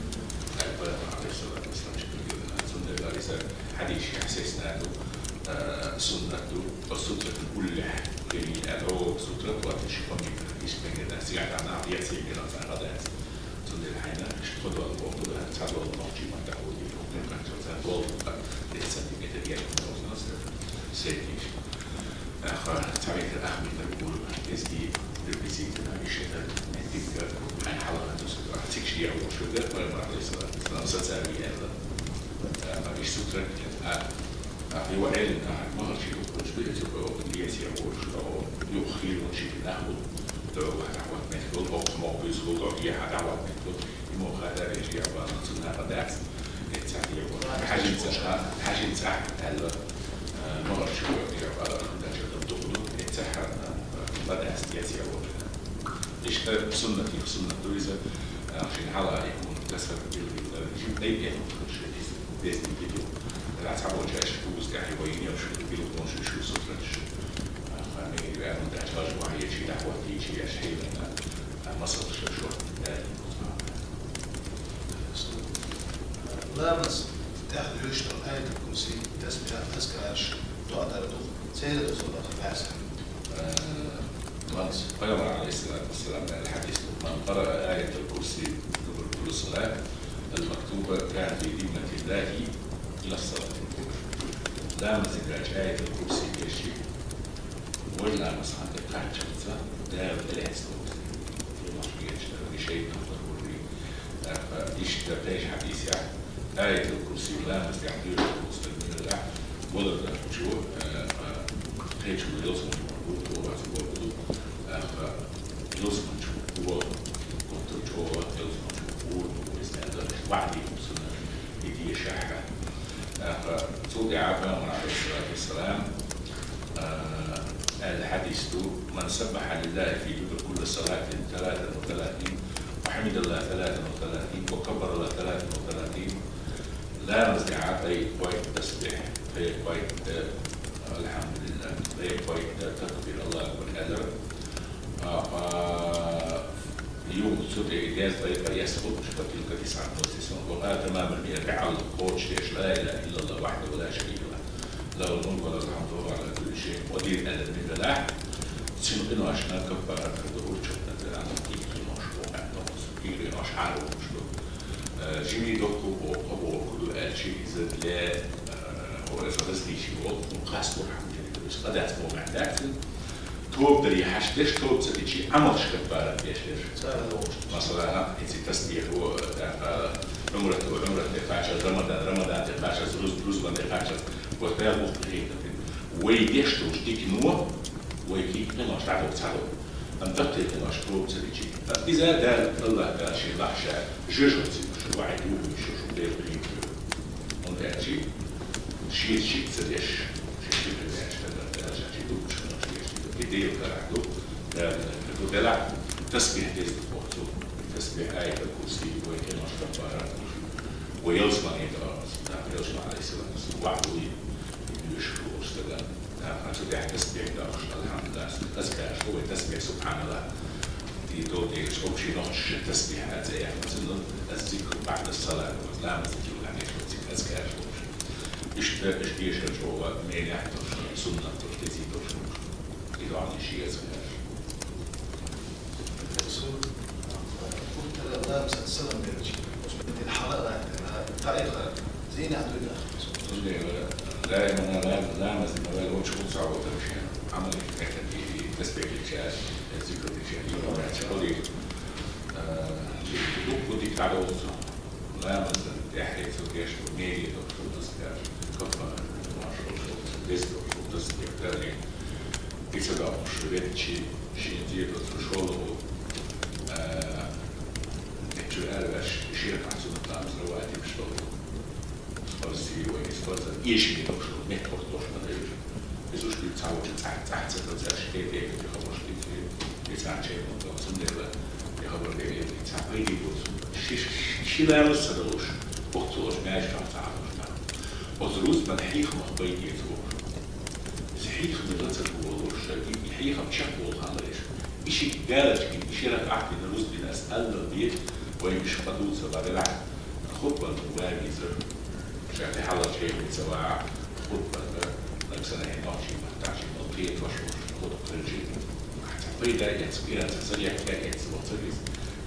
Пайхамар, алейхиссалату вассалам, ши кулгина, цундела иза хьадис яхь сесна ду, э, суннат ду. Оцу сутрат уллехь, кхин аьлла, оцу сутрат вац ши кхо метр, ишт мегар дац, цигахь нах яц, цигахь нах ца хьадац. Цундела хьайна, ишт кхо дол боху, цхьа дол нохчий маттахь хӀуди, кхин кхаччалца дол, десять сантиметр яц, средний. Аха, цхьа метр, ах метр гур, кӀезги, приблизительно, ишта метрика, хьайн хьалха дусу, цигаш дегӀ волуш вара, пайхамар, алейхиссалату вассалам, социальный аьлла. Аха, иш сутра, а, Ахьа ваьлла нахана махачи дукхачу дуьйцу, оха деза яхуш, оха юха хийла шиъ нах бу, догӀа дӀахӀотта меттиг долу, оха мохь буьйцу долу, оха яхьа дӀахӀотта меттиг долу, и мохь хада вежа яхьа, цу наха дац, эццахь яхьа. Хьажин цӀа, хьажин цӀа аьлла, а, махачу яхьа, дача дам дукха ду, эццахь, а, ладаьцна деза яхьа. Иштта суннатих суннат ду иза, а, шин хьала а, и хӀума тасар билгала, жим тайпе хӀума хир шу иза. Деза дика ду. Ра цхьаболчаьрша кугус тӀехь вай йинчу билггонаш шу сутранаш. Хан мегар ваьнна даьча важа вахье чи дӀахӀоттийчи яш хьелана. Масал ша шо. Ламаз тӀехь дуьйш долу аятал курси, тасбихь, азкараш, дуӀа дар ду. Церан дозаллах баьсса. Э, Пайхамар, алейхиссалату вассалам, аьлла хьадис ду: «Ман къараа аятал курси дубур кулли салат, ал-мактуба кана фи зимматиллахи ила салатил кубра». Ламаз динчу аятал курси деши, вай ламаз хан тӀе кхаччалца, Дала тӀелаьцна ву. Вай шайтан ву. ТӀаккха иштта кхечу хьадисехь, аятал курси ламаз тӀехь дуьйцуш волу стаг муьлххачу валардархочо, э, кхечу ялсаманчу ву, тӀе вац ву, тӀаккха ялсаманчу ву, гуттар чӀогӀа ялсаманчу ву, ву, ву, иза аьлла, ваӀди ву сунна, и дешахь. ТӀаккха цул тӀаьхьа Пайхамар, алейхиссалату вассалам, а, аьлла хьадис ду: «Ман саббахьа лиллахи фи дубур кулли салатин талатан ва талатин, ва хьамидаллах талатан ва талатин, ва каббараллах талатан ва талатин». Ламаз тӀехь ткъе кхойтта тасбихь, ткъе кхойтта, э, алхьамдулиллах, ткъе кхойтта такбир, Аллаху акбар аьлла. А, а, Юха цу тӀе и дезткъе ткъайесна хӀуттуш, فتلك تسعة وتسعون، وقال تمام المئة, тӀаьхьалла кхочушдеш, لا إله إلا الله وحده لا شريك له، له الملك وله الحمد وهو على كل شيء قدير аьлла мегар валахь, цуьнан къиношна каппарат хир ду, урчатна тӀе ана кхин къинош боху аьлла, кхин къинош хьараволуш ду. Э, жимий доккху боху, кхо боху ду аьлчи, иза для, э, хӀора различий волу, хӀун кхас бу хьан дерг, иза къа дац боху маьӀна дац. Тоба даре хьаьшдеш, тоба ца дичи, Ӏамалш каппарат деш дерш. Масала, эци тасбихь ву, тӀаккха Ӏумрат ву, Ӏумрат тӀе кхачар, Рамадан, Рамадан тӀе кхачар, руз-, рузбан тӀе кхачар, вот баьл бухкъехь. Вай деш долуш дикано, вай кхин къинош дӀадо ца до. Амма даккхий къинош тоба ца дичи. Иза Дала, Аллах Дала шен лахьша, жожагӀатин шу ваьӀ ду, шу, шу бер кхин шу. ХӀунда аьлчи, шеца шиъ ца деш, шеца шиъ Дела карахь ду, Дала ду делахь, тасбихь деза ду боху цо. Тасбихь, аятал курси, вай къинош каппара, вай ялсамане ду, да, Элчано алейхиссалату вассалам вахь вуй, дуьйш ду стага. Да, хьан цу тӀехь тасбихь дахуш, алхьамдулиллах, азкараш, вай тасбихь, субханаллах. Ди до деш, общий нохчий тасбихь а цӀе яхна, цунна аз зикр баъда салат, ламаз дика хьанеш, цик азкараш. Иштта, иштта дешар чӀогӀа мелехь долуш, суннат долуш, дезий долуш. И дуьхьал ши азкараш. Расул, гуттара а ламаз салам берча, оцу беттан хьала а латтина, таӀийхар зийнахь дуьйна. Цундела даимана ла-, ламаз дина вай лучу хӀума ца вотар шен, Ӏамал хетар и, и тасбихь дича, зикр дича, и ваьча хьулий, а, дуккха дика дӀадолу цо. Ламаза тӀаьхье цо деш ду, меле долуш ду азкар, каффарат, маршалла, беза долуш ду тасбихь, Далла. И ца доккхуш, веттачи, шен зен доцу шолгӀа, а, эччуьра араваьш, шен пахьа суннат ламаз раватибаш долу. Фарзи вай иза фарзан эшаме долуш долу, меттахӀорта долуш ма ду иза. Иза уьш дуьйцу цхьа вочу цхьа, цхьа ца хазаш, тӀе-тӀе и хабарш дуьйцу, и цхьа чайхун долу. Цундела и хабар дерриг цхьа пайде боцу. Ши, ши ламаз ца далуш, оццу оцу маьждигах ца Ӏалуш нах. Оцу рузбан хьехамах пайде ца бохуш. Иза хьехаме ла ца тухуш, и, и хьехам чекхболу хан лайш. И шиъ галачкин, и ши ракаӀат дина рузбина ас аллал бе, вай миша къа дуца баделахь, хутбан вай визар. Ша тӀехьалла чейхица ваӀа, хутбан да, нагсана хӀе нохчий маттахь ши мал кхетош волуш, хутба хилчи. Ахьа ца пайда эца, кхера ца сагехь ца эца, вацар иза.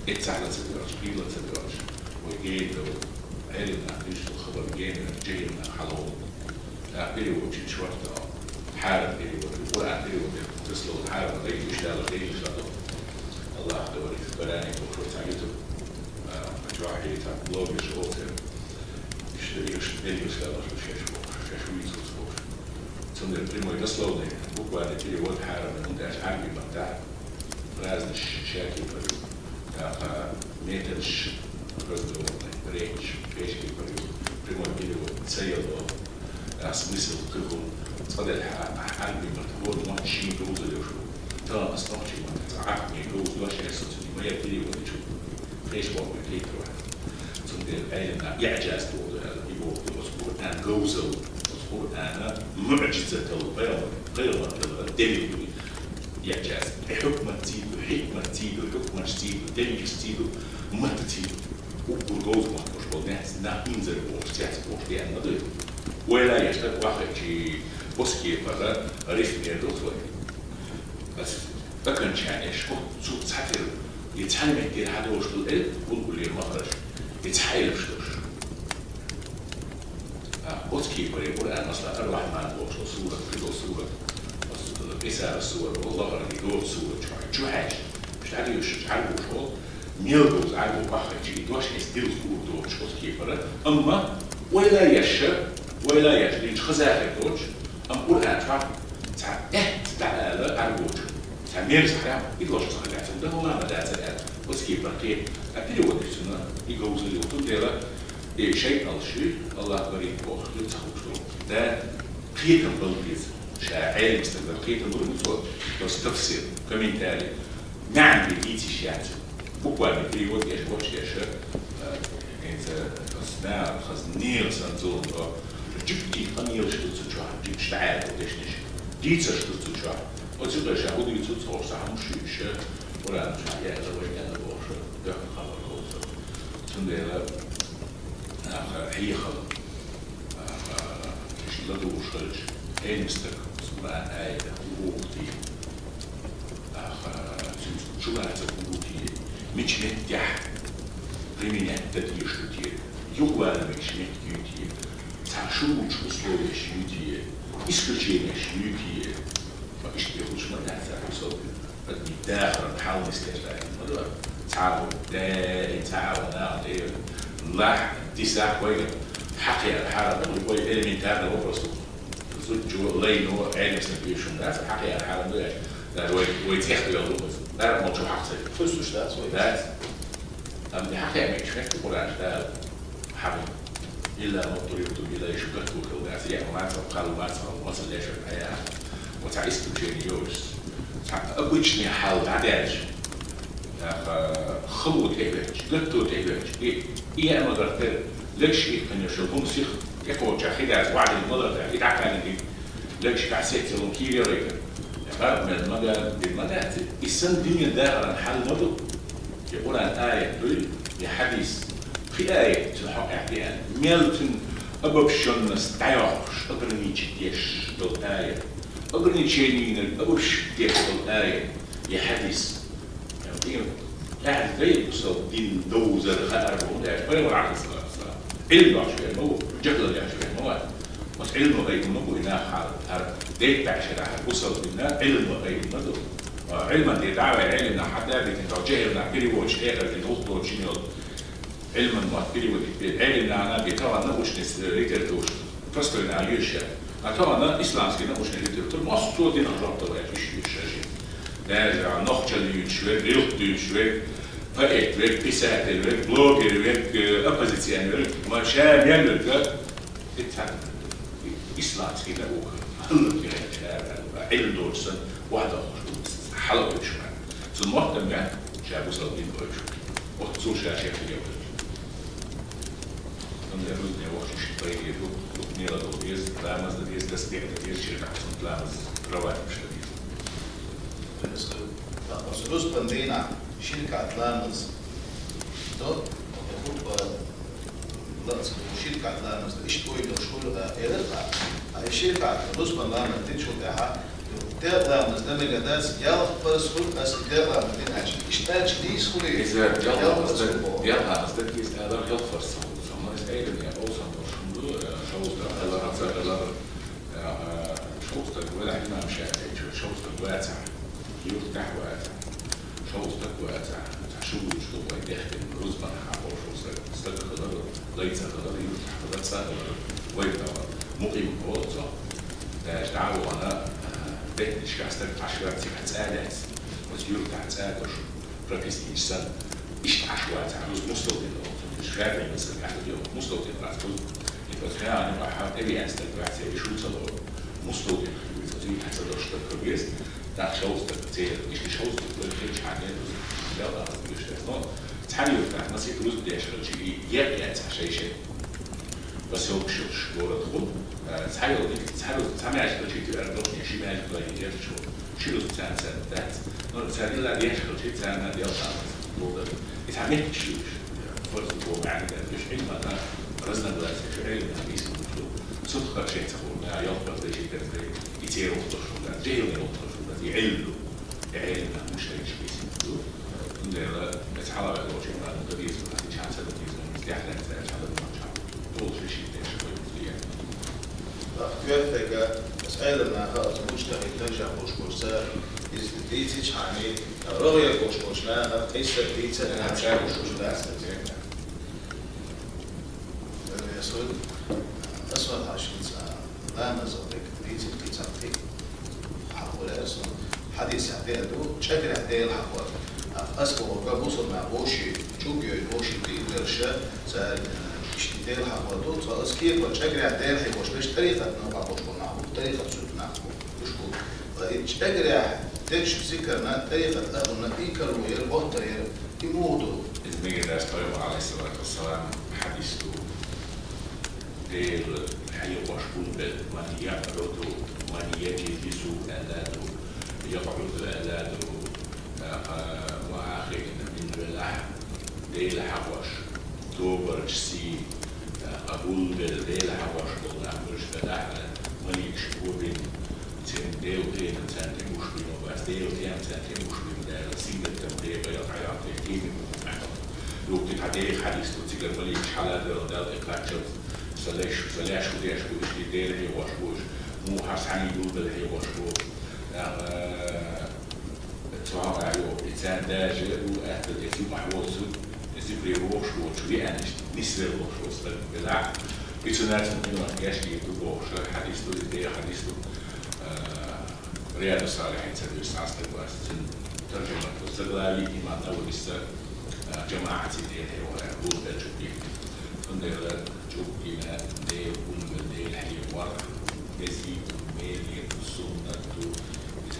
Эццахь ла ца доьгӀча, кхийла ца доьгӀча. Вай гена да, Ӏелимнах дуьйцу хабар гена, жегӀимнах хьалаволу. ТӀаккха переводчик шортта, хьарам перевод, Къуръан перевод, дословно хьарам, дайгуш далаш, дайгуш далаш. Аллах говорит, Коране бохуш, цхьа ютуб, а, чохь хьийца, блогерш олу церан. Иштта, иштта, дайгуш далаш, шаьш бохуш, шаьш вуйцуц бохуш. Цундела прямой дословный, буквально перевод хьарам, хӀунда аьлча Ӏарби маттахь, разный шаки парю. ТӀаккха метанаш разговорный, речь, пешки парю, прямой перевод ца яло, а смысл кхин хӀума цкъа делахь, ахь Ӏарби матта хӀора мотт шен говзал йолуш ву. Тахана ас нохчий маттахь цкъа Ӏарби говза дош аьлла, со цуьнан ма яра перевод ю чу. Кхечу бохург кхетар вац. Цундела Ӏелимнаха иӀжаз боху аьлла, и боху оцу Къуръан говзал, оцу Къуръана муӀжизатал, пайхамар, пайхамар далла делил ду. ИӀжаз. И хьукмат ций ду, хьикмат ций ду, хьукмаш ций ду, делилаш ций ду, матта ций ду. Уггар говза мотт болуш болу нах, нах инзаре бохуш, цец бохуш деана ма ду. Ойла еш дара вахарчий, оцу кепара рифмер ду вай. Ас окончание, шо цу цхьатера, и цхьана меттера хьадолуш ду элп, гулгуле махраж, и цхьа элпаш долуш. А, оцу кепаре Къуръан, масала, Ар-Рахьман бохуш, сурат, кхидолу сурат, масала, Къисас сурат, Аллахьан и доцу сурат чохь, чу хьаьжча, уьш дӀадуьйшуш Ӏарбош волу, мел долу Ӏарбо баххайча, и дош эс дилла хуур доцуш оцу кепара, амма ойла еш, ойла еш, дийча хаза хир доцуш, амма Къуръан чохь цхьа аьтта дӀаала Ӏарбочун, цхьа мерза хьарам, и дош ца хаза, цунна дан хӀума ма дацара аьлла, оцу кепара кхета, а перевод ю цунна, и говзал ю, цундела, и шайтӀалш, Аллах барийта бохуш, ца хууш долу. Да, кхетам бала беза. Ша Ӏелам стаг вара, кхетам лур ду цо, просто тафсир, комментарий. МаьӀна бен дийца йиш яц. Буквально перевод еш, гочдеш, э, хӀинца ас нагахь хаза нела сан зулам до. Жуьгтий къамелаш ду цу чохь, жуьгташ дӀаьлла дешнаш. Дийцарш ду цу чохь. Оцу юкъе ша хӀун дуьйцу, цхьа хӀума шуьйша, Къуръан чохь яьлла, вай яьлла бохуш, дохка хабар ховсу. Цундела, наха хьехал. Иштта ладугӀуш хилча, Ӏелам стаг, Къуръан аята, хӀун боху те? Аха, цуьнца чулацар хӀун бу те? Мича меттехь применять дан дезаш ду те? Юкъавала мегаш меттиг юй те? Цхьа шуруташ, условияш юй те? Исключениеш юй те? Ма иштта бехуш ма дац, цхьа хӀусал. Адамийн дахаран хьал нисдеш дац, ма ду. Цхьа а даим цхьа а ван нах тӀе лахь дисахь вайга хьакхера хьарам ду, вай элементарный вопрос ду. Зудчо, лайно, Ӏелам стаг вешун дац, хьакхера хьарам ду аьлча, даже вай, вай цӀех доьлла ду. Нара молчу хьакха ца ю. Хуьссуш дац вай. Дац. Амма хьакхера мегаш меттиг Къуръан чу Дала. Хьан. Илла муттарибтум илайхи, шу гатто хила дац, яа мацал, кхалла мацал, масал лешар хьаяхьа. Оцхьа исключение йолуш. обычный хьал дӀадаьлча, нах, хало тӀехӀоьттича, гатто тӀехӀоьттича, и, и яа ма гӀертара, легаш иккхинчу хӀума сиха тӀекхочуш хи дац, ваьӀдина ма ларда, и дӀакхаьллинарг легаш кхаьчча сецалун кийра яра. ХӀара мел ма дац, дина ма дац. И санна динан дахаран хьал ма ду. Я Къуръан аят дуй, я хьадис, кхин аят цу хьокъехь деана, мел цуьнан обобщённость дӀайоккхуш, ограничить деш долу аят, ограничени йинарг обобщить деш долу аят, я хьадис. Ахьа дай бусалба дин довзар хаар боху, аьлча, пайхамар Ӏалайхиссалату вассалам Ӏилма йолуш вер ма ву, жахӀил йолуш вер ма вац. Оцу Ӏилма айхьа ма бу и нах хьара, хьара дайта баьхшара, хьара бусалба динна Ӏилма айхьа ма ду. Ӏилман тӀе дӀа а вай, Ӏелимна хьан да битина, жахӀилна переводчик, хьекъалдина гӀуллакх долчу Ӏилман мотт переводить бе, Ӏелим нана бе, тахана научный литература, простой нана йоьшуш яра. А тахана исламский научный литература, массо а динах жоп дала ваьлла, уьш йоьшуш яра. Даже нохчалла дуьйцуш верг, гӀиллакх дуьйцуш верг, поэт верг, писатель верг, блогер верг, э, оппозиционер верг, ма ша мел верг, и цхьаъ, исламский наука, хӀаллакьхилча, Ӏилма доцуш санна, охьадоккхуш ду, хьала а вуьгуш вац. Цунна мотт а ма баьхна, ша бусалба дин а вуьгуш ву. Оццул ша шен хилла вуьгуш. Амма рузбане вахча иштта пайде ду, дукха мела долу деза, ламаз дан деза, тасбихь дан деза, шен тӀехь цунна ламаз раватибаш дан деза. Оцу рузбан дийнахь ши ракаӀат ламаз до, оцу хутба лаца ши ракаӀат ламаз до, иштта ойла долуш хуьлу, а, элира тхьа. А и ши ракаӀат рузбан ламаз динчул тӀаьхьа, делкъа ламаз дан мегар дац, ялх парз хуьлу аса и делкъа ламаз дина аьлча. Иштта аьлча дийца хуьлий? Иза делкъа ламаз дан, делкъа ламаз дан дийца аьлла, ялх парз ца хуьлу. Со ма иза айдина, я къовсам долуш хӀума ду, э, шовзткъа хилар, хьан ца хилар, э, э, шовзткъа велахь имам ШафиӀичо, шовзткъа вацахь, юьртахь вацахь. Шовзткъа вацахь, цхьа шу вуьйцуш ду вай дехкина, рузбанахь хьахош волу стаг, стаг хилар, лай ца хилар, юьртахь хилар, цӀа хилар, вай хилар, мукъим а олу цо. Даже дӀа а вахана, а, беттанашкахь стаг Ӏаш вац, цигахь цӀа а дац, оцу юьртахь цӀа а ду шу, прописка йинчу санна, иштта Ӏаш вацахь, рузба мусталтина олу цунна, уьш ШафиӀи мазхабехь ду, мусталтина вац рузба. И оцу хенахь юкъахь тӀевеана стаг вац, церан и шу ца лору. Мусталтина хир веза, цуьнга хьан ца долуш стаг хир веза, тӀаккха шовзткъа церан, иштта шовзткъа вай хилча хьан ден рузба, ялх а хаза вуьгуш дац. Но цхьана юьртахь масийтта рузба деш хилча, и екъа яц цхьа шай-шай. Посёлкаш йолуш город хуьлу, а, цхьа йолу дика, цхьа рузба, цхьа маьждиг хилча, и туьар долуш, ши маьждиг вай герзаш ву. Ши рузба царна санна дац. Но цара илла деш хилча, царна делкъа ламаз лур дара. И цхьа меттигаш ю уьш, фарз боху маьӀна дара. Уьш Ӏилмана разногласия ю, Ӏилмана нийса ду. Цунах хӀара шен ца хуьлу, ялх парз дай, ши парз дай, и церан вахтош хӀума дац, жахӀилан вахтош хӀума дац, и Ӏилма ду. И Ӏилмана муштайгаш бийсина ду. Цундела аса хьалаваьлла волчу Ӏилмана дан деза, аса чхьа ца дан деза, иза тӀаьхьа лаьцна цара чхьа дан деза, чхьа. Долуш ши теш вай узле. Коьртайга, аса Ӏелам наха, аса муджтахӀид нагжа болуш болчу цара, иза дийцичхьана, рогӀера болуш болчу наха, къийса дийца а, цара уьш уьш дац. Аса вахьа шуьца ламаз вахь дийцина кхин цхьа кхин хьахо лаьара суна. Хьадисехь деана ду, чӀагарехь Дела хьахор. Аса бохург бусалба нах вовшийн чӀуг йойла, вовшийн тӀе а доьллуш, цара, э, иштта Дела хьахор ду. Цо аса кепара чӀагарехь Дела хьехош берш тӀарикъат новкъахь болуш болу нах бу, тӀарикъат суннат нах бу, уьш бу. Ткъа и чӀагарехь дечу зикарна тӀарикъат ахӀунна инкарло яра, гӀоттар яра, и муха ду? Иза мегар дац, пайхамар, Ӏалайхиссалату вассалам, хьадис ду. Дела хьехош болу бен, ман якъуду, ман яджлису аьлла ду, якъуду аьлла ду, а, ва ахирина мин велахь, Дела хьахош, тобарча сий, а, къабул бен, Дела хьахош болу нах берш белахь, маликаш гобина, церан Дела кхетам царна тӀе гуш бина бац, Дела кхетам царна тӀе гуш бина Дала, сингаттам бен, къайла хьаяккхий, кхетам бу. Юхти хьа Делан хьадис ду, цигара маликаш хьаладоьгӀна Далла тӀе кхаччалц, сан леш, сан леш хӀу деш бу, иштта Дела хьехош бу уьш, муха хьан санна гулбелла хьехош бу. А, цу хьокъехь йо, и царна даже у аьтту эца юкъахь воцург, эца юкъе вогӀуш воцуш веана иштта, нисвелла волуш воцу стаг белахь, и цу нацан къинойх гечдийр ду бохуш, хьадис ду, иза Делан хьадис ду. А, Риядус-Салихьин ца дуьйцу цхьа стаг вац, цуьнан таржамат ду, заглави имам Нававис, а, жамаӀат цига тӀехьа, гулбелла чӀуг гина. Цундела чӀуг гина, Дела гулбелла, Дела хьехор, везийта, мелийта, суннат ду, иза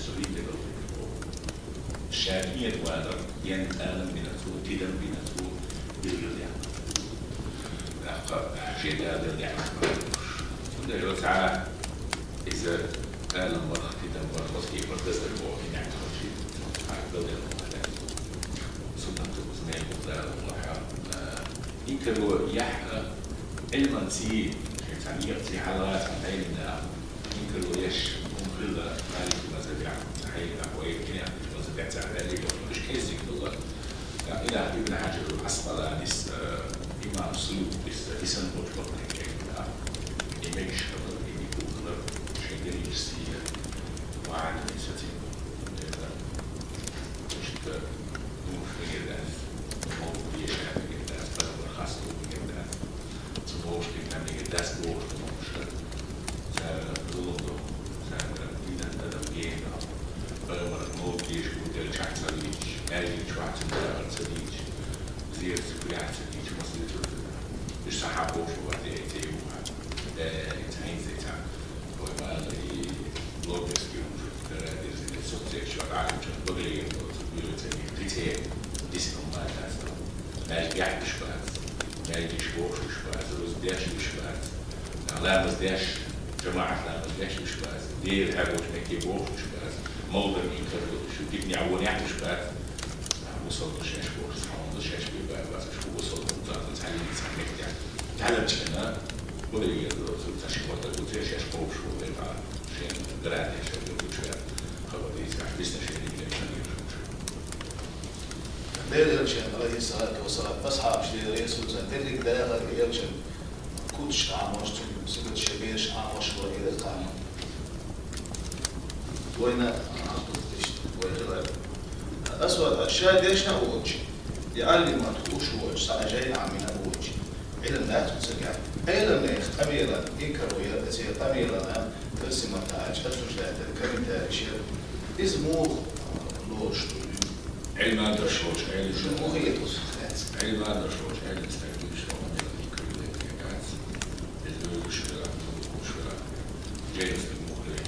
со вийна дагал. Ша кхетавалар, ен алам бина цо, тидам бина цо, билггал яхна. ТӀаккха шен Дала дала яхна. Цундела цхьа иза алам барх, тидам барх, оцу кепара дазар боху, и нехь хачи, хьайга дал дела боху. Суннат ду, иза мел бу Дала бохьа. Инкарло яхь а, Ӏилманций, шен цхьа некъаций хьалха цхьа Ӏилманца инкарло еш, хӀума хилла, Малики мазхӀабехь, цхьа хьайгахь вай, Хьанафи мазхӀабехь цхьа Ӏилманций, уьш кӀеззиг хилла. ТӀаккха Ибн Хьаджар ал-Ӏаскъаланис, имам Суютис, и санна болчу бакъдерг кхайкхина, и мегаш хилар, и дика хилар, шайн дерригаш сийна, ваьӀна сацийна. Иштта, ну, хӀун мегар дац, ну, мовлид деша мегар дац, пайхамар хастам мегар дац, цу мовлид дина мегар дац бохуш ду хӀуманаш. Цара зулам до, цара динан адам гена до. Пайхамар мовлид деша гурделлачохь ца лийча, маьждиг чохь цуьнан дахар ца дийча, зерат цу куьрехь ца дийча, маса деза цуьнан? Уьш схьа бохуш бу, ваьде, тӀе ю хьан. Э, и цхьа хӀинца, и цхьа. Вай ма аллара, и блогерский хӀума шу, э, дерзина соцсеташ чохь Ӏалимчун багале ен долу, цу буьйла ца дийча, кхин цӀе дисна хӀума ма дац. Маьждигехь уьш бац, маьждигаш бохуш уьш бац, рузба деш уьш бац, ламаз деш, жамаӀат ламаз деш уьш бац, Дела хьаьгочу мекке бохуш уьш бац, мовлид инкар ду уьш, диканехь вонехь уьш бац. Мусалма шаьш бохуш, цхьа хӀума шаьш бен бац, уьш бу мусалма, цхьа дин, цхьа меттехь. Тхьаьллачкъана, гуле еза, цу цхьа ши хӀотта гуцех шаьш кхобуш бу, вай бан, шен град еш, вай гуча, хабар дийца, уьш дисна шен дин, шен дин. Делан элчан, алейхиссалату вассалам, асхьабаш дера Расулан дерриг дахар и элчан куцаш Ӏамош, цуьнан сибат шен бераш Ӏамош вара и кхана. Вайна Ӏазбут иштта, вай хилар. Асвад, ша дешна а воцуш, и Ӏалимат хууш воцуш, цхьа а жай Ӏамина а воцуш, Ӏилма дац оцу цигахь. Ӏеламнех къамелан инкаро яра, церан къамелана тасимат аьлча, осуждать дара, комментарий яра. Иза муха лоруш ду? Ӏилма деш волчу Ӏелим. Шуна муха хеташ? Ӏилма деш волчу Ӏелим стаг вуьйцуш ваха мел дика вуьйла дац. Иза вевзаш вара, вуьйцуш вара. Жайна стаг муха ве.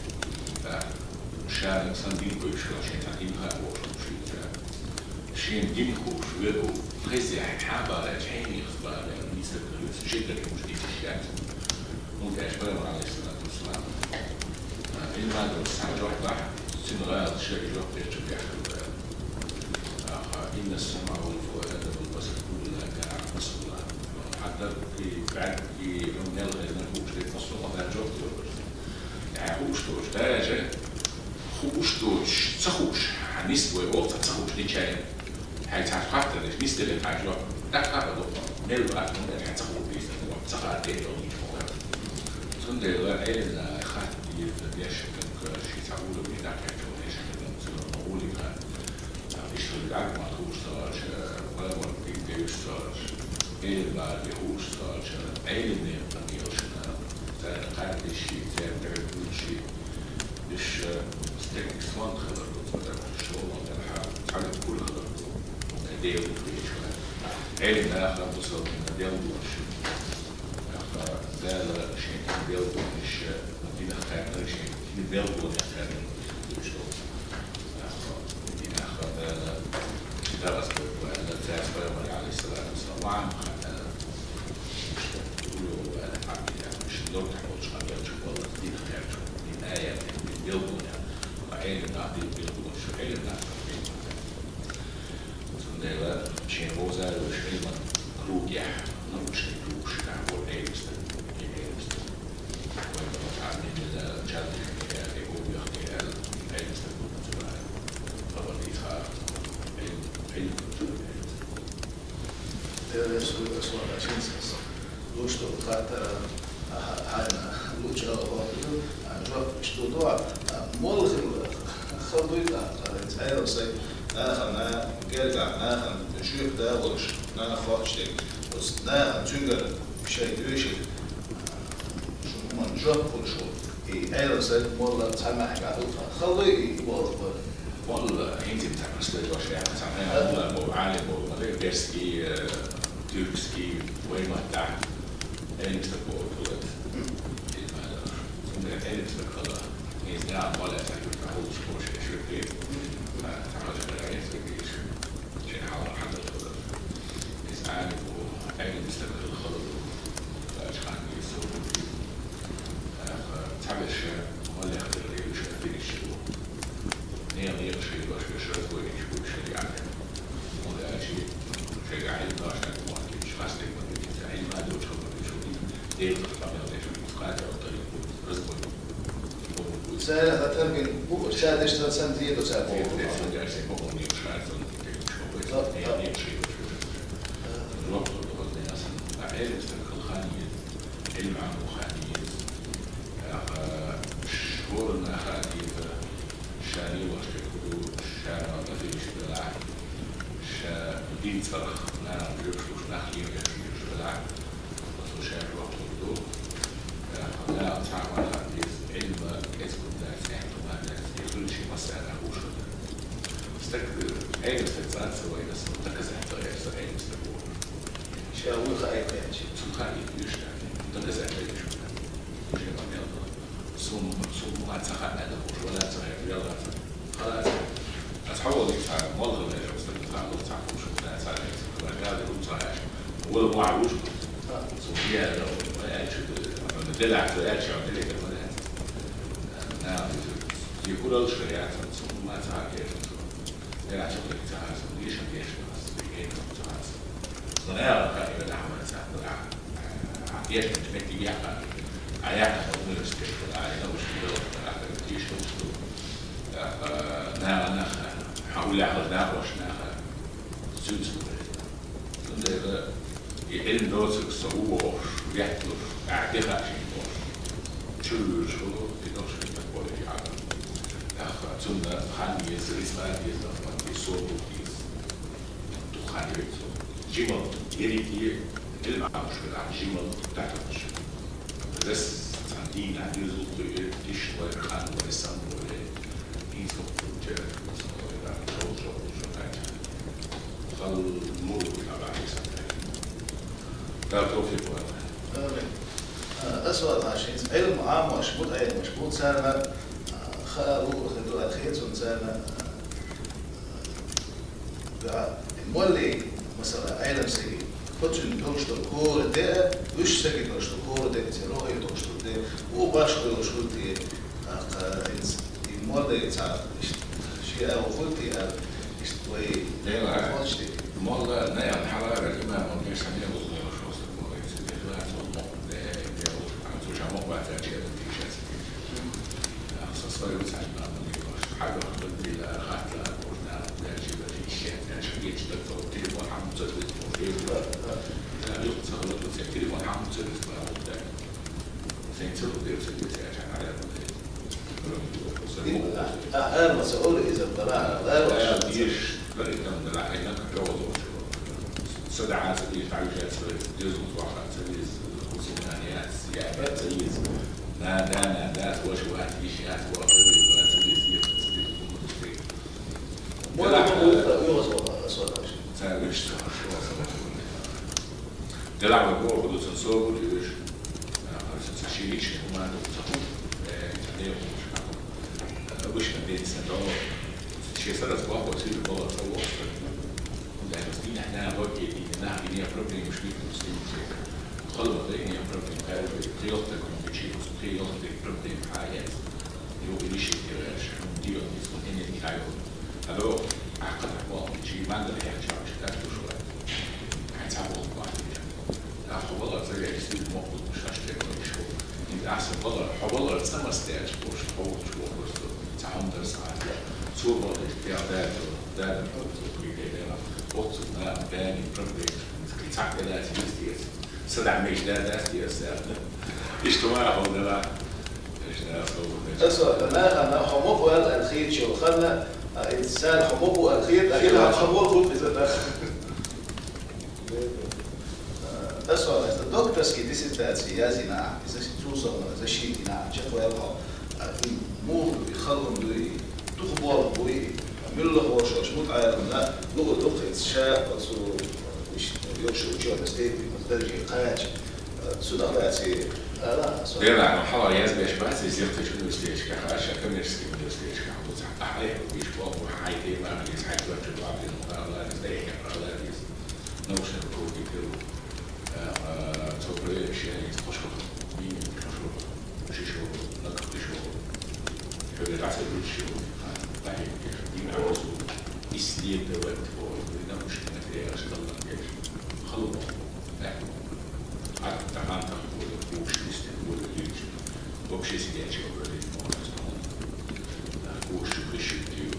Ша сан дин кхоьруш вара, шен цхьа дин хаа волуш ву шуьйца. Шен дин хууш верг ву, хезехь, хьан бара, хьенех бара, нийса хир ю, шегара хӀумаш дийцаш яц. ХӀунда аьлча Пайхамар, алейхиссалату вассалам, Ӏилма долуш цхьа жоп бахь, цуьнан гӀалат ша и жоп дечу бехкала. Аха, инна ас-самӀа вал фуада вал басара куллу улаика кана Ӏанху масъула. Хьан даггара, бӀаьргара, хьуна мел хезна хууш дерг, массо а хӀуманна жоп лур вара. Ахьа хууш доцуш, даже хууш доцуш, ца хууш, хьан нисвой олу, ца, ца хууш дича. Хьайн цхьа хаттар деш, нисделла хьан жоп, тӀаккха а бакъо, мел бац, хӀунда аьлча хьан ца хууш дийцина, ца хаа тӀе а йолу нича хӀума. Цундела Ӏелимна хатта дийца деш, как ши цхьа уровне дӀакхаьчча, деш, как цунах ма гӀоле хаа. Иштта хилла дӀа ма хууш ца хилча, Пайхамар дин девзаш ца хилча, Ӏелим бара де хууш ца хилча, Ӏелимнех къамелашна, царна кхайкхийша, церан тӀехь буьйцуш, уьш, э, стеган сонта хилар ду, цо дагахь шолгӀа делахь, цхьа верг гур хилар ду, хӀунда Дела ву везаш вац. Ӏелим наха, мусалманна Дела ву аша. Наха, Дала шен дин белгалонаш, динах кхаьрнарг шен дин белгалонех кхаьрнарг вуьйцуш долу. Наха, и наха Дала ши дагӀа ас бевлла аьлла, цаьрца Пайхамар, алейхиссалату вассалам, ван хан аьлла. Иштта, улло аьлла, хьан динехь, ши лорта хьолчу къамелчу валлалц динах кхаьрчу, дин аят, дин белгалонех, ткъа Ӏелим нах дин белгалонаш, Ӏелим нах дин белгалонаш. Цундела шен вовза а вуьйш Ӏилман кругехь, научный круг шина ву Ӏелим стаг, и Ӏелим стаг. Вайн ма цхьа а меттала чардина яра, и объект яра, Ӏелим стаг ву цу бара. Хабар дийца Ӏилм, Ӏилм ву цу бара. Дела Расул, Расул, шин сас. Луш ду хаттар, а, хьайна луча а хӀотту, а, жоп иштта ду, а, молла хилла хала дуй тӀаккха, хӀинца Ӏелам сай нахана, гергахь нахана, жоьпа да волуш, нана хоттуш дерг. Оцу нахана цуьнгара шайн доьшура, шун хӀуманна жоп хуьлуш ву. И Ӏелам сай молла цхьа маьхьа ду, хала дуй и болх бара. Валла, хӀинца цхьа простой дош яхна, цхьа мел хӀума боху, Ӏалим боху, ма дерг дерзкий, э, тюркский, вай маттахь, Ӏелим стаг боху хилар. Ил ма ду. Цундела Ӏелим стаг хила, хӀинца дагахь молла цхьа юьртахь хӀуттуш бохуш, шуьртий, цхьа, цхьа хаза хила Ӏелим стаг дийша. Шен хьалха хьан ду хилар. Иза Ӏалим бу, Ӏелим стаг хила хала ду. Бача хан дийца сов ду. Аха, цхьаберш моллех хила лелаш а динаш ду. Нехан некъаш хила дош берш разбойничаш бу шариӀатехь. ХӀунда аьлча шайгахь Ӏилма дош дагахь ма хилча, хастам ма дилча, Ӏилма доцуш хабар деш ву, Делан къамел деш ву, къади а тӀе ву, разбойник. Цара хатар бин бу, ша деш сан сан зийду цара. Зийду цара, сан деш сан боху некъаш хила сан, некъаш хила сан. Жоп лур ду хаза дина сан. А Ӏелим стаг хила хан еза, Ӏилма Ӏамо хан еза. Аха, школа наха деза, ша лелош дерг хӀун ду, ша мел тӀе хилча делахь, ша дийцарх, нана жоьпаш луш, нах лелош лелаш делахь, оцо ша жоп лур ду. Аха, Дала цхьаъ ван хан деза, Ӏилма кӀезиг хӀума дац, аьтта хӀума дац, и хуьлуш и массарна хууш хила дара. Стаг, Ӏелим стаг цӀа ца вайна, сан доказать ца гӀерта, сан Ӏелим стаг ву. Ша вуй хаийта аьлча. Цунна хаийта йиш дац. Доказать ца йиш дац. Шен къамел ду. Сум, сум ма ца хаьа, да хууш, вала ца хаьа, вала ца хаьа. Халац. Ас хьо волу цхьа, молла хила веза, стаг ца хууш, ца хууш, ца хаьа. Вала вуж, цо яьлча, делахь цо аьлча, делахь ма дац. Наха, ди куралла шо яц, цунна ма ца хьакхеташ. Делахь цо хьакхеташ, дийша деш дац, дийша ца хьакхеташ. Цунна аьлла, ка, и вала хьамара ца хьакхеташ. Деш дац, метте яха. А яха университет, а я научный дело, а я тише, что, а, на, на, хьан уллехь нах, ваша нах. Цуьнца вара. Цундела и Ӏилма доцург со ву бохуш, ветталуш, ахьа тӀе хаьа шена бохуш. Чу вуьйцуш волу, и долуш хӀинца колледж Ӏа. ТӀаккха цунна хан еза, рицкъа еза, и собар еза. Дукха хан йойту цо. Жимал, ерриг а Ӏилма Ӏамош хилахь, жимал дӀатоьхуш. Дас цхьана дийнахь деза ву кхуьур, тиша вай, хан вай, сам вай. ХӀинца хӀокху чуьра, шо, шо, шо, шо, шо, Дала тавфикъ лойла. Амин. Аса вала хӀинца Ӏилма Ӏамош, мутаӀеламаш бу, царна, а, хаа луъург хир ду аьлла хета суна царна, а, а, моллий, масала, Ӏелам саги, хӀо цуьнан долуш долу хӀора де а, уьш саги долуш долу хӀора де а, церан рогӀера долуш долу де, вукху башха долуш хӀуттий, а, хӀинца и моллий цхьа, иштта, шен агӀо хӀуттий аьлла, иштта вай Дела, молча де. Молла, наьлла хьалара, имамал деш сан мел узло шо сан моллий, сан мел лаца, мохк де, мел, а, цу ша мохк бац аьлча, аьлла, тийшац. Со стою цхьаьна, хьагахь хӀуттийла, хаттла, кхузна, дерчи, дерчи, ишшет, дерчи, гечи, дерчи, телефон хьамца веза, телефон хьамца веза, бахьуьйту. Сайн ца луъу дерг ца деза, аьлла, хьан Ӏаьрбан дерг. Ин, а, а, ара ма ца олу иза, бара, бара. Ара деш, бара, итам дара, хьайна, кхоза. Са дӀа ца деза, дӀавижа ца веза, деза ваха ца веза, хӀусаман яц, яба ца веза. На, да, на, да, ваша вац, йиш яц, ваха ца веза, ваха ца веза, йиша ца веза, хӀума ца веза. Мора, мора, мора, мора, мора, мора. Ца веза, ца, ца, ца. Делахь вай боху ду, цунна собар ю уьш. Ца шиъ, шиъ хӀума ду, ца хӀума, э, ца дегӀ хӀума ша хӀума. Обычно ден сан догӀу. Шен сарас боху, сири боху, ца воху. ХӀунда аьлча дийнахь нана ваге дийна, нах дийна проблемаш витнус дийна. Халла дайна проблема, кхайолу, кхайолу, кхайолу проблема хьаяц. Юха решить деш, хӀума дийла, иза хӀума хӀинца дийла йолу. Ало, ахь кхана боху, чи мангал хьехча, ахь дац ду шура. Хьайн цхьа боху бахьана. Ахь хьо вала ца веш, стил мохк ду, шаш тӀе вала иш ву. ХӀинца ахь сан вала, хьо вала ца мас деш, бохуш, хьо волчу вохурсто, цхьа хӀума дар сан хьан. Цо вала иш, я даьлла, даьлла, хьо цо кхийде дела. Оццул нана, бани, проблема, кхин цхьаъ вела ца веза. Садахь мегаш да, дац те аса аьлла. Иштта ма хьо дара. Иштта аса хьо дара. Аса, наха, наха, хьо мукъа ваьлла аьлла хеташ йолу ханна, а, иза цара хьо мукъа ву аьлла хета, а, хила хьо мукъа ву иза нах. Аса, аса, докторский диссертация язйина ахь, иза цул совнаха защита йина ахь, чекхваьлла хьо, а, и муха ду, и халон дуй, Дукха болх буй, муьлхха вошош мутаӀеламна луъур ду-кх иза ша оцу йолуш учёный степень, оцу дарже кхача, цунах лаьцна ала со. Делахь, ну, хьала язбеш бац, иза зихтачу университеташкахь, аша коммерческий университеташкахь бу цхьа. Ахьа айхьа бу, иш болх бу, хьайн тема а иза, хьайн куьрчу бакъдина мукъа а иза, дайхьа а иза, научный руководитель ву. Э, э, цо проект шен иза, тхо шух, мин, тхо шух. Шишо, накхтишо, хӀара дӀасадуьтуш ю, дӀахӀиттеш, дин Ӏовсу, исследовать, ой, научный материалаш таллам деш, халонах, э, хьан тахана тахана, хӀуш истина, хӀуш лийча, вообще сидячий образец, можно сказать. ХӀуш чу хиш ю,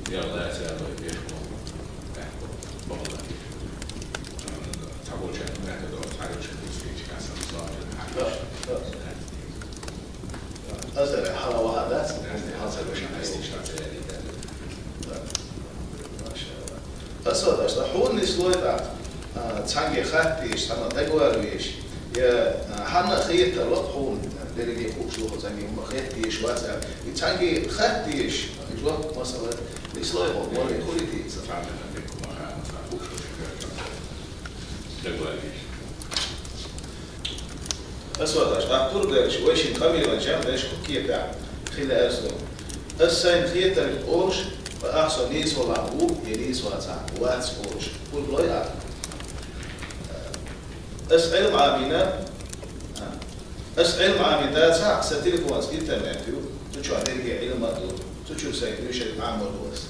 я лаца, я лой, беш, боху, э, боху, боху. Цхьаболчарна методо, цхьаьрчун дустийча, аса зонгар хьаьжа. Аса хьала ваха дац? Аса вешан хьаьстиш дац. Аса ваха дац. Аса ваха дац. Хьуна нислой тӀаккха, а, цхьаьнгге хатта дезаш, цхьанна дагавала везаш. Я, а, хьанна хетар вац хьуна, дерриге хууш ву хьо цхьаьнгге хӀума хетта дезаш вац аьлла. И цхьаьнгге хатта дезаш, уьш вац масала, нислой хьо, вале хуьлий тӀе ца. Асвадаш, дӀа пурба делча, вай шин къамелан чам деш кху кепехь хила аьрзу. Ас сайн хетарг олуш, ткъа ахь со нийса валахь ву, я нийса вацахь, вац олуш. Пурба лой ахь? Ас Ӏилма Ӏамийна, а, ас Ӏилма Ӏамийна дацахь, сан телефонца интернет ю, цу чохь дерриге Ӏилма а ду, цу чуьра сайн книжкаш Ӏамор ду ас.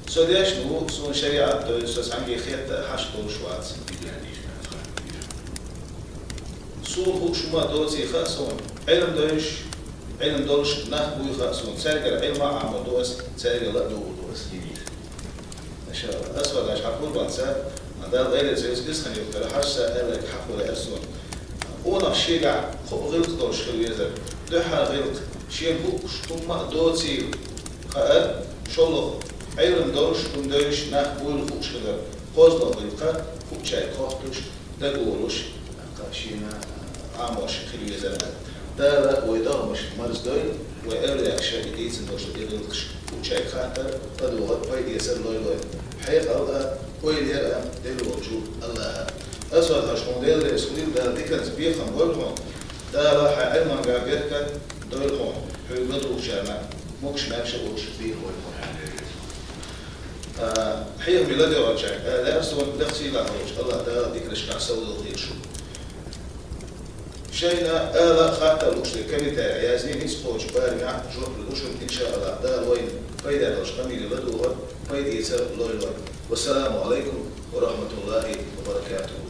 Со дешна ву, суна шариӀат а дойла, со цхьаьнгге хетта а хьашт долуш вац. Суна хууш хӀума доций хаьа суна, Ӏилма дойш, Ӏилма долуш нах буй хаьа суна, цаьргара Ӏилма а Ӏамор ду ас, цаьргара ла а дугӀур ду ас. Аша, ас вадаш хьан къурбанца, Дала элира цаьрца иза хан юккара, хьажа сан аьлларг хьахо лаьара суна. Къонах шегахь кхо гӀиллакх долуш хила везара, дуьххьара гӀиллакх, шена хууш хӀумма а доцийла хаар, шолгӀа Ӏилма долуш, хӀума дойш нах буйла хууш хилар, кхоалгӀа гӀиллакх, хӀуъучаьрга хоттуш, дагаволуш, шена Ӏамош хила везара. Дала вай догӀмаш марздойла, вай эвлаяаша и дийцина долуш и гӀиллакхаш хӀуъучаьрга хаттар, ладогӀар, пайда эцар лойла вайна. Хьекъал а, ойла яр а Делан волчу АллахӀа. Ас вадаш хьуна Дела реза хуьлийла, Дала диканца бекхам бойла хьуна. Дала хьайн Ӏилманга беркат дойла хьуна, хьоьга ладугӀучарна могуш-маьрша а волуш бийр вай хьуна. А, хьехаме ладоьгӀучаьрга, а, лаьара суна, лекха сийлахь волчу АллахӀ Дала диканашкахь совдала хила шу. Шайна ала а, хаттар а лууш дерг комментарий язйина, иза кхочу барамехь жоп лур ду шуна, иншааллахӀ, Дала вайна пайда долуш къамеле ладогӀар, пайда эцар лойла вайна. Вассаламу алайкум ва рахматуллахи ва баракатуху.